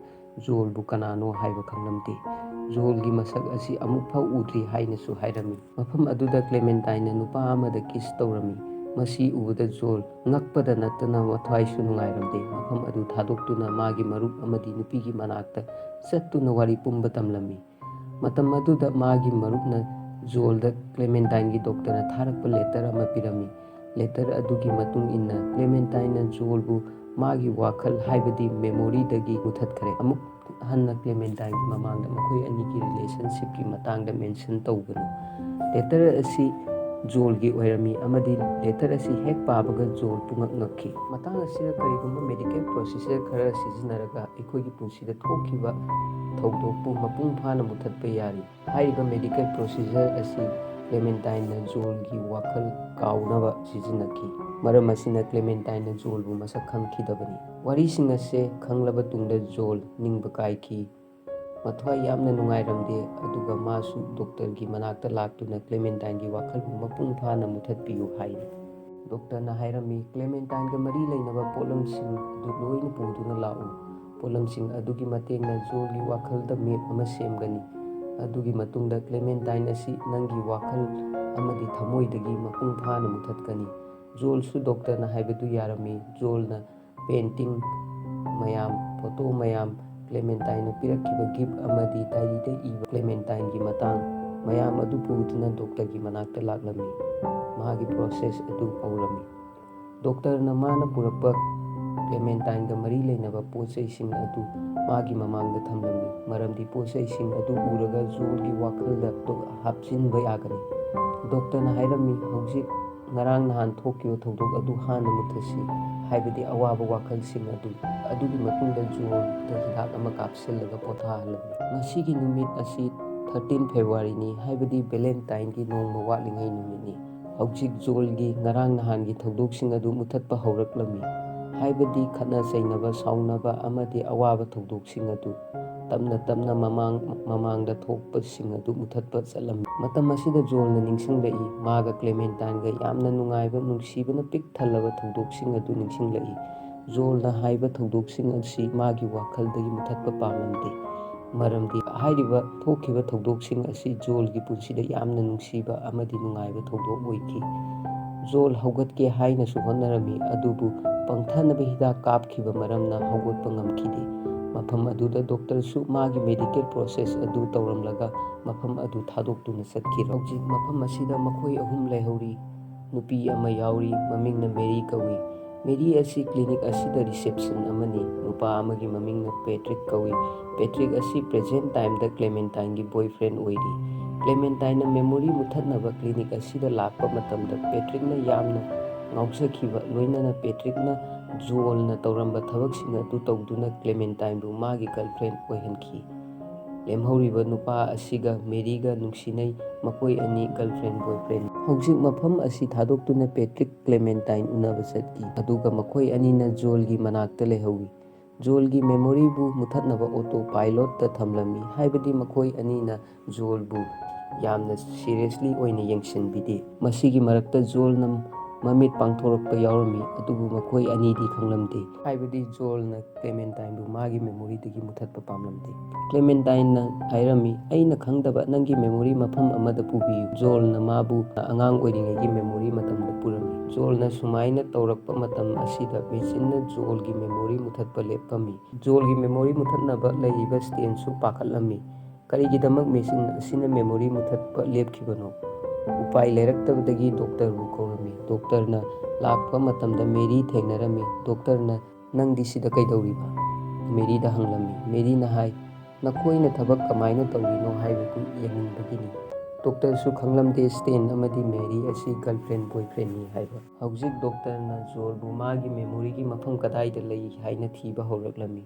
ꯖꯣꯜꯕꯨ ꯀꯅꯥꯅꯣ ꯍꯥꯏꯕ ꯈꯪꯂꯝꯗꯦ꯫ ꯖꯣꯜꯒꯤ ꯃꯁꯛ ꯑꯁꯤ ꯑꯃꯨꯛꯐꯥꯎ ꯎꯗ꯭ꯔꯤ ꯍꯥꯏꯅꯁꯨ ꯍꯥꯏꯔꯝꯃꯤ꯫ ꯃꯐꯝ ꯑꯗꯨꯗ ꯀ꯭ꯂꯦꯃꯦꯟꯇꯥꯏꯟꯅ ꯅꯨꯄꯥ ꯑꯃꯗ ꯀꯤꯁ ꯇꯧꯔꯝꯃꯤ꯫ ꯃꯁꯤ ꯎꯕꯗ ꯖꯣꯜ ꯉꯛꯄꯗ ꯅꯠꯇꯅ ꯃꯊ꯭ꯋꯥꯏꯁꯨ ꯅꯨꯡꯉꯥꯏꯔꯝꯗꯦ꯫ ꯃꯐꯝ ꯑꯗꯨ ꯊꯥꯗꯣꯛꯇꯨꯅ ꯃꯥꯒꯤ ꯃꯔꯨꯞ ꯑꯃꯗꯤ ꯅꯨꯄꯤꯒꯤ ꯃꯅꯥꯛꯇ ꯆꯠꯇꯨꯅ ꯋꯥꯔꯤ ꯄꯨꯝꯕ ꯇꯝꯂꯝꯃꯤ꯫ ꯃꯇꯝ ꯑꯗꯨꯗ ꯃꯥꯒꯤ ꯃꯔꯨꯞꯅ ꯖꯣꯜꯗ ꯀ꯭ꯂꯦꯃꯦꯟꯇꯥꯏꯟꯒꯤ ꯗꯣꯛꯇꯔꯅ ꯊꯥꯔꯛꯄ ꯂꯦꯇꯔ ꯑꯃ ꯄꯤꯔꯝꯃꯤ꯫ ꯂꯦꯇꯔ ꯑꯗꯨꯒꯤ ꯃꯇꯨꯡ ꯏꯟꯅ ꯀ꯭ꯂꯦꯃꯦꯟꯇꯥꯏꯟꯅ ꯖꯣꯜꯕꯨ ꯃꯥꯒꯤ ꯋꯥꯈꯜ, ꯍꯥꯏꯕꯗꯤ ꯃꯦꯃꯣꯔꯤꯗꯒꯤ ꯃꯨꯊꯠꯈ꯭ꯔꯦ꯫ ꯑꯃꯨꯛ ꯍꯟꯅ ꯀ꯭ꯂꯦꯃꯦꯟꯇꯥꯏꯟꯒꯤ ꯃꯃꯥꯡꯗ ꯃꯈꯣꯏ ꯑꯅꯤꯒꯤ ꯔꯤꯂꯦꯁꯟꯁꯤꯞꯀꯤ ꯃꯇꯥꯡꯗ ꯃꯦꯟꯁꯟ ꯇꯧꯒꯅꯨ꯫ ꯂꯦꯇꯔ ꯑꯁꯤ ꯖꯣꯜꯒꯤ ꯑꯣꯏꯔꯝꯃꯤ ꯑꯃꯗꯤ ꯂꯦꯇꯔ ꯑꯁꯤ ꯍꯦꯛ ꯄꯥꯕꯒ ꯖꯣꯜ ꯄꯨꯡꯉꯛ ꯉꯛꯈꯤ꯫ ꯃꯇꯥꯡ ꯑꯁꯤꯗ ꯀꯔꯤꯒꯨꯝꯕ ꯃꯦꯗꯤꯀꯦꯜ ꯄ꯭ꯔꯣꯁꯤꯖꯔ ꯈꯔ ꯁꯤꯖꯤꯟꯅꯔꯒ ꯑꯩꯈꯣꯏꯒꯤ ꯄꯨꯟꯁꯤꯗ ꯊꯣꯛꯈꯤꯕ ꯊꯧꯗꯣꯛꯄꯨ ꯃꯄꯨꯡ ꯐꯥꯅ ꯃꯨꯊꯠꯄ ꯌꯥꯔꯤ꯫ ꯍꯥꯏꯔꯤꯕ ꯃꯦꯗꯤꯀꯦꯜ ꯄ꯭ꯔꯣꯁꯤꯖꯔ ꯑꯁꯤ ꯀ꯭ꯂꯦꯃꯦꯟꯇꯥꯏꯟꯅ ꯖꯣꯜꯒꯤ ꯋꯥꯈꯜ ꯀꯥꯎꯅꯕ ꯁꯤꯖꯤꯟꯅꯈꯤ꯫ ꯃꯔꯝ ꯑꯁꯤꯅ ꯀ꯭ꯂꯦꯃꯦꯟꯇꯥꯏꯟꯅ ꯖꯣꯜꯕꯨ ꯃꯁꯛ ꯈꯪꯈꯤꯗꯕꯅꯤ꯫ ꯋꯥꯔꯤꯁꯤꯡ ꯑꯁꯤ ꯈꯪꯂꯕ ꯇꯨꯡꯗ ꯖꯣꯜ ꯅꯤꯡꯕ ꯀꯥꯏꯈꯤ꯫ ꯃꯊ꯭ꯋꯥꯏ ꯌꯥꯝꯅ ꯅꯨꯡꯉꯥꯏꯔꯝꯗꯦ, ꯑꯗꯨꯒ ꯃꯥꯁꯨ ꯗꯣꯛꯇꯔꯒꯤ ꯃꯅꯥꯛꯇ ꯂꯥꯛꯇꯨꯅ ꯀ꯭ꯂꯦꯃꯦꯟꯇꯥꯏꯟꯒꯤ ꯋꯥꯈꯜꯕꯨ ꯃꯄꯨꯡ ꯐꯥꯅ ꯃꯨꯊꯠꯄꯤꯌꯨ ꯍꯥꯏꯔꯤ꯫ ꯗꯣꯛꯇꯔꯅ ꯍꯥꯏꯔꯝꯃꯤ, "ꯀ꯭ꯂꯦꯃꯦꯟꯇꯥꯏꯟꯒ ꯃꯔꯤ ꯂꯩꯅꯕ ꯄꯣꯠꯂꯝꯁꯤꯡ ꯑꯗꯨ ꯂꯣꯏꯅ ꯄꯨꯗꯨꯅ ꯂꯥꯛꯎ꯫ ꯄꯣꯠꯂꯝꯁꯤꯡ ꯑꯗꯨꯒꯤ ꯃꯇꯦꯡꯅ ꯖꯣꯜꯒꯤ ꯋꯥꯈꯜꯗ ꯃꯦꯞ ꯑꯃ ꯁꯦꯝꯒꯅꯤ꯫ ꯑꯗꯨꯒꯤ ꯃꯇꯨꯡꯗ ꯀ꯭ꯂꯦꯃꯦꯟꯇꯥꯏꯟ ꯑꯁꯤ ꯅꯪꯒꯤ ꯋꯥꯈꯜ ꯑꯃꯗꯤ ꯊꯃꯣꯏꯗꯒꯤ ꯃꯄꯨꯡ ꯐꯥꯅ ꯃꯨꯊꯠꯀꯅꯤ꯫" ꯖꯣꯜꯁꯨ ꯗꯣꯛꯇꯔꯅ ꯍꯥꯏꯕꯗꯨ ꯌꯥꯔꯝꯃꯤ꯫ ꯖꯣꯜꯅ ꯄꯦꯟꯇꯤꯡ ꯃꯌꯥꯝ, ꯐꯣꯇꯣ ꯃꯌꯥꯝ, ꯀ꯭ꯂꯦꯃꯦꯟꯇꯥꯏꯟꯅ ꯄꯤꯔꯛꯈꯤꯕ ꯒꯤꯐ ꯑꯃꯗꯤ ꯗꯥꯏꯔꯤꯗ ꯏꯕ ꯀ꯭ꯂꯦꯃꯦꯟꯇꯥꯏꯟꯒꯤ ꯃꯇꯥꯡ ꯃꯌꯥꯝ ꯑꯗꯨ ꯄꯨꯗꯨꯅ ꯗꯣꯛꯇꯔꯒꯤ ꯃꯅꯥꯛꯇ ꯂꯥꯛꯂꯝꯃꯤ꯫ ꯃꯥꯒꯤ ꯄ꯭ꯔꯣꯁꯦꯁ ꯑꯗꯨ ꯍꯧꯔꯝꯃꯤ꯫ ꯗꯣꯛꯇꯔꯅ ꯃꯥꯅ ꯄꯨꯔꯛꯄ ꯀ꯭ꯂꯦꯃꯦꯟꯇꯥꯏꯟꯒ ꯃꯔꯤ ꯂꯩꯅꯕ ꯄꯣꯠ ꯆꯩꯁꯤꯡ ꯑꯗꯨ ꯃꯥꯒꯤ ꯃꯃꯥꯡꯗ ꯊꯝꯂꯝꯃꯤ, ꯃꯔꯝꯗꯤ ꯄꯣꯠ ꯆꯩꯁꯤꯡ ꯑꯗꯨ ꯎꯔꯒ ꯖꯣꯜꯒꯤ ꯋꯥꯈꯜꯗ ꯍꯥꯞꯆꯤꯟꯕ ꯌꯥꯒꯅꯤ꯫ ꯗꯣꯛꯇꯔꯅ ꯍꯥꯏꯔꯝꯃꯤ, "ꯍꯧꯖꯤꯛ ꯉꯔꯥꯡ ꯅꯍꯥꯟ ꯊꯣꯛꯈꯤꯕ ꯊꯧꯗꯣꯛ ꯑꯗꯨ ꯍꯥꯟꯅ ꯃꯨꯊꯠꯁꯤ, ꯍꯥꯏꯕꯗꯤ ꯑꯋꯥꯕ ꯋꯥꯈꯜꯁꯤꯡ ꯑꯗꯨ꯫ ꯑꯗꯨꯒꯤ ꯃꯇꯨꯡꯗ ꯖꯣꯜꯗ ꯍꯤꯗꯥꯛ ꯑꯃ ꯀꯥꯞꯁꯤꯜꯂꯒ ꯄꯣꯊꯥꯍꯜꯂꯝꯃꯤ꯫" ꯉꯁꯤꯒꯤ ꯅꯨꯃꯤꯠ ꯑꯁꯤ ꯊꯥꯔꯇꯤꯟ ꯐꯦꯕ꯭ꯔꯨꯋꯥꯔꯤꯅꯤ, ꯍꯥꯏꯕꯗꯤ ꯚꯦꯂꯦꯟꯇꯥꯏꯟꯒꯤ ꯅꯣꯡꯃ ꯋꯥꯠꯂꯤꯉꯩ ꯅꯨꯃꯤꯠꯅꯤ꯫ ꯍꯧꯖꯤꯛ ꯖꯣꯜꯒꯤ ꯉꯔꯥꯡ ꯅꯍꯥꯟꯒꯤ ꯊꯧꯗꯣꯛꯁꯤꯡ ꯑꯗꯨ ꯃꯨꯊꯠꯄ ꯍꯧꯔꯛꯂꯝꯃꯤ, ꯍꯥꯏꯕꯗꯤ ꯈꯠꯅ ꯆꯩꯅꯕ, ꯁꯥꯎꯅꯕ ꯑꯃꯗꯤ ꯑꯋꯥꯕ ꯊꯧꯗꯣꯛꯁꯤꯡ ꯑꯗꯨ꯫ ꯇꯞꯅ ꯇꯞꯅ ꯃꯃꯥꯡ, ꯃꯃꯥꯡꯗ ꯊꯣꯛꯄꯁꯤꯡ ꯑꯗꯨ ꯃꯨꯊꯠꯄ ꯆꯠꯂꯝꯃꯤ꯫ ꯃꯇꯝ ꯑꯁꯤꯗ ꯖꯣꯜꯅ ꯅꯤꯡꯁꯤꯡꯂꯛꯏ, ꯃꯥꯒ ꯀ꯭ꯂꯦꯃꯦꯟꯇꯥꯏꯟꯒ ꯌꯥꯝꯅ ꯅꯨꯡꯉꯥꯏꯕ, ꯅꯨꯡꯁꯤꯕꯅ ꯄꯤꯛ ꯊꯜꯂꯕ ꯊꯧꯗꯣꯛꯁꯤꯡ ꯑꯗꯨ ꯅꯤꯡꯁꯤꯡꯂꯛꯏ꯫ ꯖꯣꯜꯅ ꯍꯥꯏꯕ ꯊꯧꯗꯣꯛꯁꯤꯡ ꯑꯁꯤ ꯃꯥꯒꯤ ꯋꯥꯈꯜꯗꯒꯤ ꯃꯨꯊꯠꯄ ꯄꯥꯝꯂꯝꯗꯦ, ꯃꯔꯝꯗꯤ ꯍꯥꯏꯔꯤꯕ ꯊꯣꯛꯈꯤꯕ ꯊꯧꯗꯣꯛꯁꯤꯡ ꯑꯁꯤ ꯖꯣꯜꯒꯤ ꯄꯨꯟꯁꯤꯗ ꯌꯥꯝꯅ ꯅꯨꯡꯁꯤꯕ ꯑꯃꯗꯤ ꯅꯨꯡꯉꯥꯏꯕ ꯊꯧꯗꯣꯛ ꯑꯣꯏꯈꯤ꯫ ꯖꯣꯜ ꯍꯧꯒꯠꯀꯦ ꯍꯥꯏꯅꯁꯨ ꯍꯣꯠꯅꯔꯝꯃꯤ, ꯑꯗꯨꯕꯨ ꯄꯪꯊꯅꯕ ꯍꯤꯗꯥꯛ ꯀꯥꯞꯈꯤꯕ ꯃꯔꯝꯅ ꯍꯧꯒꯠꯄ ꯉꯝꯈꯤꯗꯦ꯫ ꯃꯐꯝ ꯑꯗꯨꯗ ꯗꯣꯛꯇꯔꯁꯨ ꯃꯥꯒꯤ medical process ꯑꯗꯨ ꯇꯧꯔꯝꯂꯒ ꯃꯐꯝ ꯑꯗꯨ ꯊꯥꯗꯣꯛꯇꯨꯅ ꯆꯠꯈꯤ꯫ ꯍꯧꯖꯤꯛ ꯃꯐꯝ ꯑꯁꯤꯗ ꯃꯈꯣꯏ ꯑꯍꯨꯝ ꯂꯩꯍꯧꯔꯤ꯫ ꯅꯨꯄꯤ ꯑꯃ ꯌꯥꯎꯔꯤ, ꯃꯃꯤꯡꯅ ꯃꯦꯔꯤ ꯀꯧꯏ꯫ ꯃꯦꯔꯤ ꯑꯁꯤ clinic ꯑꯁꯤꯗ reception ꯑꯃꯅꯤ꯫ ꯅꯨꯄꯥ ꯑꯃꯒꯤ ꯃꯃꯤꯡꯅ ꯄꯦꯇ꯭ꯔꯤꯛ ꯀꯧꯏ꯫ ꯄꯦꯇ꯭ꯔꯤꯛ ꯑꯁꯤ present timeꯗ ꯀ꯭ꯂꯦꯃꯦꯟꯇꯥꯏꯟꯒꯤ boyfriend ꯑꯣꯏꯔꯤ꯫ ꯀ꯭ꯂꯦꯃꯦꯟꯇꯥꯏꯟꯅ memory ꯃꯨꯠꯊꯠꯅꯕ clinic ꯑꯁꯤꯗ ꯂꯥꯛꯄ ꯃꯇꯝꯗ ꯄꯦꯇ꯭ꯔꯤꯛꯅ ꯌꯥꯝꯅ ꯉꯥꯎꯖꯈꯤꯕ ꯂꯣꯏꯅꯅ ꯄꯦꯇ꯭ꯔꯤꯛꯅ ꯖꯣꯜꯅ ꯇꯧꯔꯝꯕ ꯊꯕꯛꯁꯤꯡ ꯑꯗꯨ ꯇꯧꯗꯨꯅ ꯀ꯭ꯂꯦꯃꯦꯟꯇꯥꯏꯟꯕꯨ ꯃꯥꯒꯤ girlfriend ꯑꯣꯏꯍꯟꯈꯤ꯫ ꯂꯦꯝꯍꯧꯔꯤꯕ ꯅꯨꯄꯥ ꯑꯁꯤꯒ ꯃꯦꯔꯤꯒ ꯅꯨꯡꯁꯤꯅꯩ꯫ ꯃꯈꯣꯏ ꯑꯅꯤ girlfriend boyfriend꯫ ꯍꯧꯖꯤꯛ ꯃꯐꯝ ꯑꯁꯤ ꯊꯥꯗꯣꯛꯇꯨꯅ ꯄꯦꯇ꯭ꯔꯤꯛ ꯀ꯭ꯂꯦꯃꯦꯟꯇꯥꯏꯟ ꯎꯅꯕ ꯆꯠꯈꯤ, ꯑꯗꯨꯒ ꯃꯈꯣꯏ ꯑꯅꯤꯅ ꯖꯣꯜꯒꯤ ꯃꯅꯥꯛꯇ ꯂꯩꯍꯧꯏ꯫ ꯖꯣꯜꯒꯤ memoryꯕꯨ ꯃꯨꯠꯊꯠꯅꯕ autopilotꯇ ꯊꯝꯂꯝꯃꯤ, ꯍꯥꯏꯕꯗꯤ ꯃꯈꯣꯏ ꯑꯅꯤꯅ ꯖꯣꯜꯕꯨ ꯌꯥꯝꯅ seriously ꯑꯣꯏꯅ ꯌꯦꯡꯁꯤꯟꯕꯤꯗꯦ꯫ ꯃꯁꯤꯒꯤ ꯃꯔꯛꯇ ꯖꯣꯜꯅ ꯃꯃꯤꯠ ꯄꯥꯡꯊꯣꯔꯛꯄ ꯌꯥꯎꯔꯝꯃꯤ, ꯑꯗꯨꯕꯨ ꯃꯈꯣꯏ ꯑꯅꯤꯗꯤ ꯈꯪꯂꯝꯗꯦ, ꯍꯥꯏꯕꯗꯤ ꯖꯣꯜꯅ ꯀ꯭ꯂꯦꯃꯦꯟꯇꯥꯏꯟꯕꯨ ꯃꯥꯒꯤ memoryꯗꯒꯤ ꯃꯨꯠꯊꯠꯄ ꯄꯥꯝꯂꯝꯗꯦ꯫ ꯀ꯭ꯂꯦꯃꯦꯟꯇꯥꯏꯟꯅ ꯍꯥꯏꯔꯝꯃꯤ, "ꯑꯩꯅ ꯈꯪꯗꯕ ꯅꯪꯒꯤ memory ꯃꯐꯝ ꯑꯃꯗ ꯄꯨꯕꯤꯌꯨ꯫" ꯖꯣꯜꯅ ꯃꯥꯕꯨ ꯑꯉꯥꯡ ꯑꯣꯏꯔꯤꯉꯩꯒꯤ memory ꯃꯇꯝꯗ ꯄꯨꯔꯝꯃꯤ꯫ ꯖꯣꯜꯅ ꯁꯨꯃꯥꯏꯅ ꯇꯧꯔꯛꯄ ꯃꯇꯝ ꯑꯁꯤꯗ machineꯅ ꯖꯣꯜꯒꯤ memory ꯃꯨꯠꯊꯠꯄ ꯂꯦꯞꯄꯝꯃꯤ꯫ ꯖꯣꯜꯒꯤ memory ꯃꯨꯠꯊꯠꯅꯕ ꯂꯩꯔꯤꯕ ꯁ꯭ꯇꯦꯟꯁꯨ ꯄꯥꯈꯠꯂꯝꯃꯤ꯫ ꯀꯔꯤꯒꯤꯗꯃꯛ machine ꯑꯁꯤꯅ memory ꯃꯨꯠꯊꯠꯄ ꯂꯦꯞꯈꯤꯕꯅꯣ? ꯎꯄꯥꯏ ꯂꯩꯔꯛꯇꯕꯗꯒꯤ ꯗꯣꯛꯇꯔꯕꯨ ꯀꯧꯔꯝꯃꯤ꯫ ꯗꯣꯛꯇꯔꯅ ꯂꯥꯛꯄ ꯃꯇꯝꯗ ꯃꯦꯔꯤ ꯊꯦꯡꯅꯔꯝꯃꯤ꯫ ꯗꯣꯛꯇꯔꯅ, "ꯅꯪꯗꯤ ꯁꯤꯗ ꯀꯩꯗꯧꯔꯤꯕ?" ꯃꯦꯔꯤꯗ ꯍꯪꯂꯝꯃꯤ꯫ ꯃꯦꯔꯤꯅ ꯍꯥꯏ, "ꯅꯈꯣꯏꯅ ꯊꯕꯛ ꯀꯃꯥꯏꯅ ꯇꯧꯔꯤꯅꯣ ꯍꯥꯏꯕꯗꯨ ꯌꯦꯡꯅꯤꯡꯕꯒꯤꯅꯤ꯫" ꯗꯣꯛꯇꯔꯁꯨ ꯈꯪꯂꯝꯗꯦ ꯁ꯭ꯇꯦꯟ ꯑꯃꯗꯤ ꯃꯦꯔꯤ ꯑꯁꯤ girlfriend boyfriendꯅꯤ ꯍꯥꯏꯕ꯫ ꯍꯧꯖꯤꯛ ꯗꯣꯛꯇꯔꯅ ꯖꯣꯜꯕꯨ ꯃꯥꯒꯤ memoryꯒꯤ ꯃꯐꯝ ꯀꯗꯥꯏꯗ ꯂꯩ ꯍꯥꯏꯅ ꯊꯤꯕ ꯍꯧꯔꯛꯂꯝꯃꯤ꯫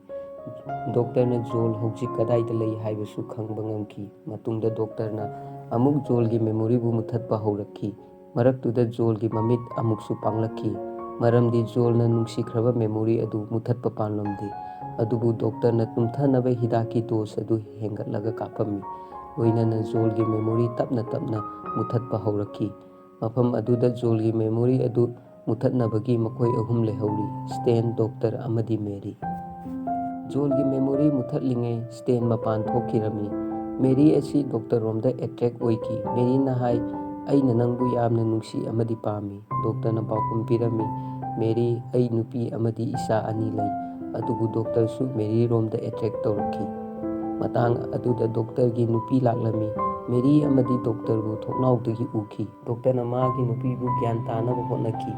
ꯗꯣꯛꯇꯔꯅ ꯖꯣꯜ ꯍꯧꯖꯤꯛ ꯀꯗꯥꯏꯗ ꯂꯩ ꯍꯥꯏꯕꯁꯨ ꯈꯪꯕ ꯉꯝꯈꯤ꯫ ꯃꯇꯨꯡꯗ ꯗꯣꯛꯇꯔꯅ ꯑꯃꯨꯛ ꯖꯣꯜꯒꯤ memoryꯕꯨ ꯃꯨꯠꯊꯠꯄ ꯍꯧꯔꯛꯈꯤ꯫ ꯃꯔꯛꯇꯨꯗ ꯖꯣꯜꯒꯤ ꯃꯃꯤꯠ ꯑꯃꯨꯛꯁꯨ ꯄꯥꯡꯂꯛꯈꯤ, ꯃꯔꯝꯗꯤ ꯖꯣꯜꯅ ꯅꯨꯡꯁꯤꯈ꯭ꯔꯕ memory ꯑꯗꯨ ꯃꯨꯠꯊꯠꯄ ꯄꯥꯝꯂꯝꯗꯦ꯫ ꯑꯗꯨꯕꯨ ꯗꯣꯛꯇꯔꯅ ꯇꯨꯝꯊꯅꯕ ꯍꯤꯗꯥꯛꯀꯤ dose ꯑꯗꯨ ꯍꯦꯟꯒꯠꯂꯒ ꯀꯥꯞꯄꯝꯃꯤ, ꯂꯣꯏꯅꯅ ꯖꯣꯜꯒꯤ memory ꯇꯞꯅ ꯇꯞꯅ ꯃꯨꯠꯊꯠꯄ ꯍꯧꯔꯛꯈꯤ꯫ ꯃꯐꯝ ꯑꯗꯨꯗ ꯖꯣꯜꯒꯤ memory ꯑꯗꯨ ꯃꯨꯠꯊꯠꯅꯕꯒꯤ ꯃꯈꯣꯏ ꯑꯍꯨꯝ ꯂꯩꯍꯧꯔꯤ, ꯁ꯭ꯇꯦꯟ, ꯗꯣꯛꯇꯔ ꯑꯃꯗꯤ ꯃꯦꯔꯤ꯫ ꯖꯣꯜꯒꯤ memory ꯃꯨꯠꯊꯠꯂꯤꯉꯩ ꯁ꯭ꯇꯦꯟ ꯃꯄꯥꯟ ꯊꯣꯛꯈꯤꯔꯝꯃꯤ꯫ ꯃꯦꯔꯤ ꯑꯁꯤ ꯗꯣꯛꯇꯔ ꯔꯣꯝꯗ attract ꯑꯣꯏꯈꯤ꯫ ꯃꯦꯔꯤꯅ ꯍꯥꯏ, "ꯑꯩꯅ ꯅꯪꯕꯨ ꯌꯥꯝꯅ ꯅꯨꯡꯁꯤ ꯑꯃꯗꯤ ꯄꯥꯝꯃꯤ꯫" ꯗꯣꯛꯇꯔꯅ ꯄꯥꯎꯈꯨꯝ ꯄꯤꯔꯝꯃꯤ, "ꯃꯦꯔꯤ, ꯑꯩ ꯅꯨꯄꯤ ꯑꯃꯗꯤ ꯏꯆꯥ ꯑꯅꯤ ꯂꯩ꯫" ꯑꯗꯨꯕꯨ ꯗꯣꯛꯇꯔꯁꯨ ꯃꯦꯔꯤꯔꯣꯝꯗ ꯑꯦꯇ꯭ꯔꯦꯛ ꯇꯧꯔꯛꯈꯤ꯫ ꯃꯇꯥꯡ ꯑꯗꯨꯗ ꯗꯣꯛꯇꯔꯒꯤ ꯅꯨꯄꯤ ꯂꯥꯛꯂꯝꯃꯤ꯫ ꯃꯦꯔꯤ ꯑꯃꯗꯤ ꯗꯣꯛꯇꯔꯕꯨ ꯊꯣꯡꯅꯥꯎꯗꯒꯤ ꯎꯈꯤ꯫ ꯗꯣꯛꯇꯔꯅ ꯃꯥꯒꯤ ꯅꯨꯄꯤꯕꯨ ꯒ꯭ꯌꯥꯟ ꯇꯥꯅꯕ ꯍꯣꯠꯅꯈꯤ꯫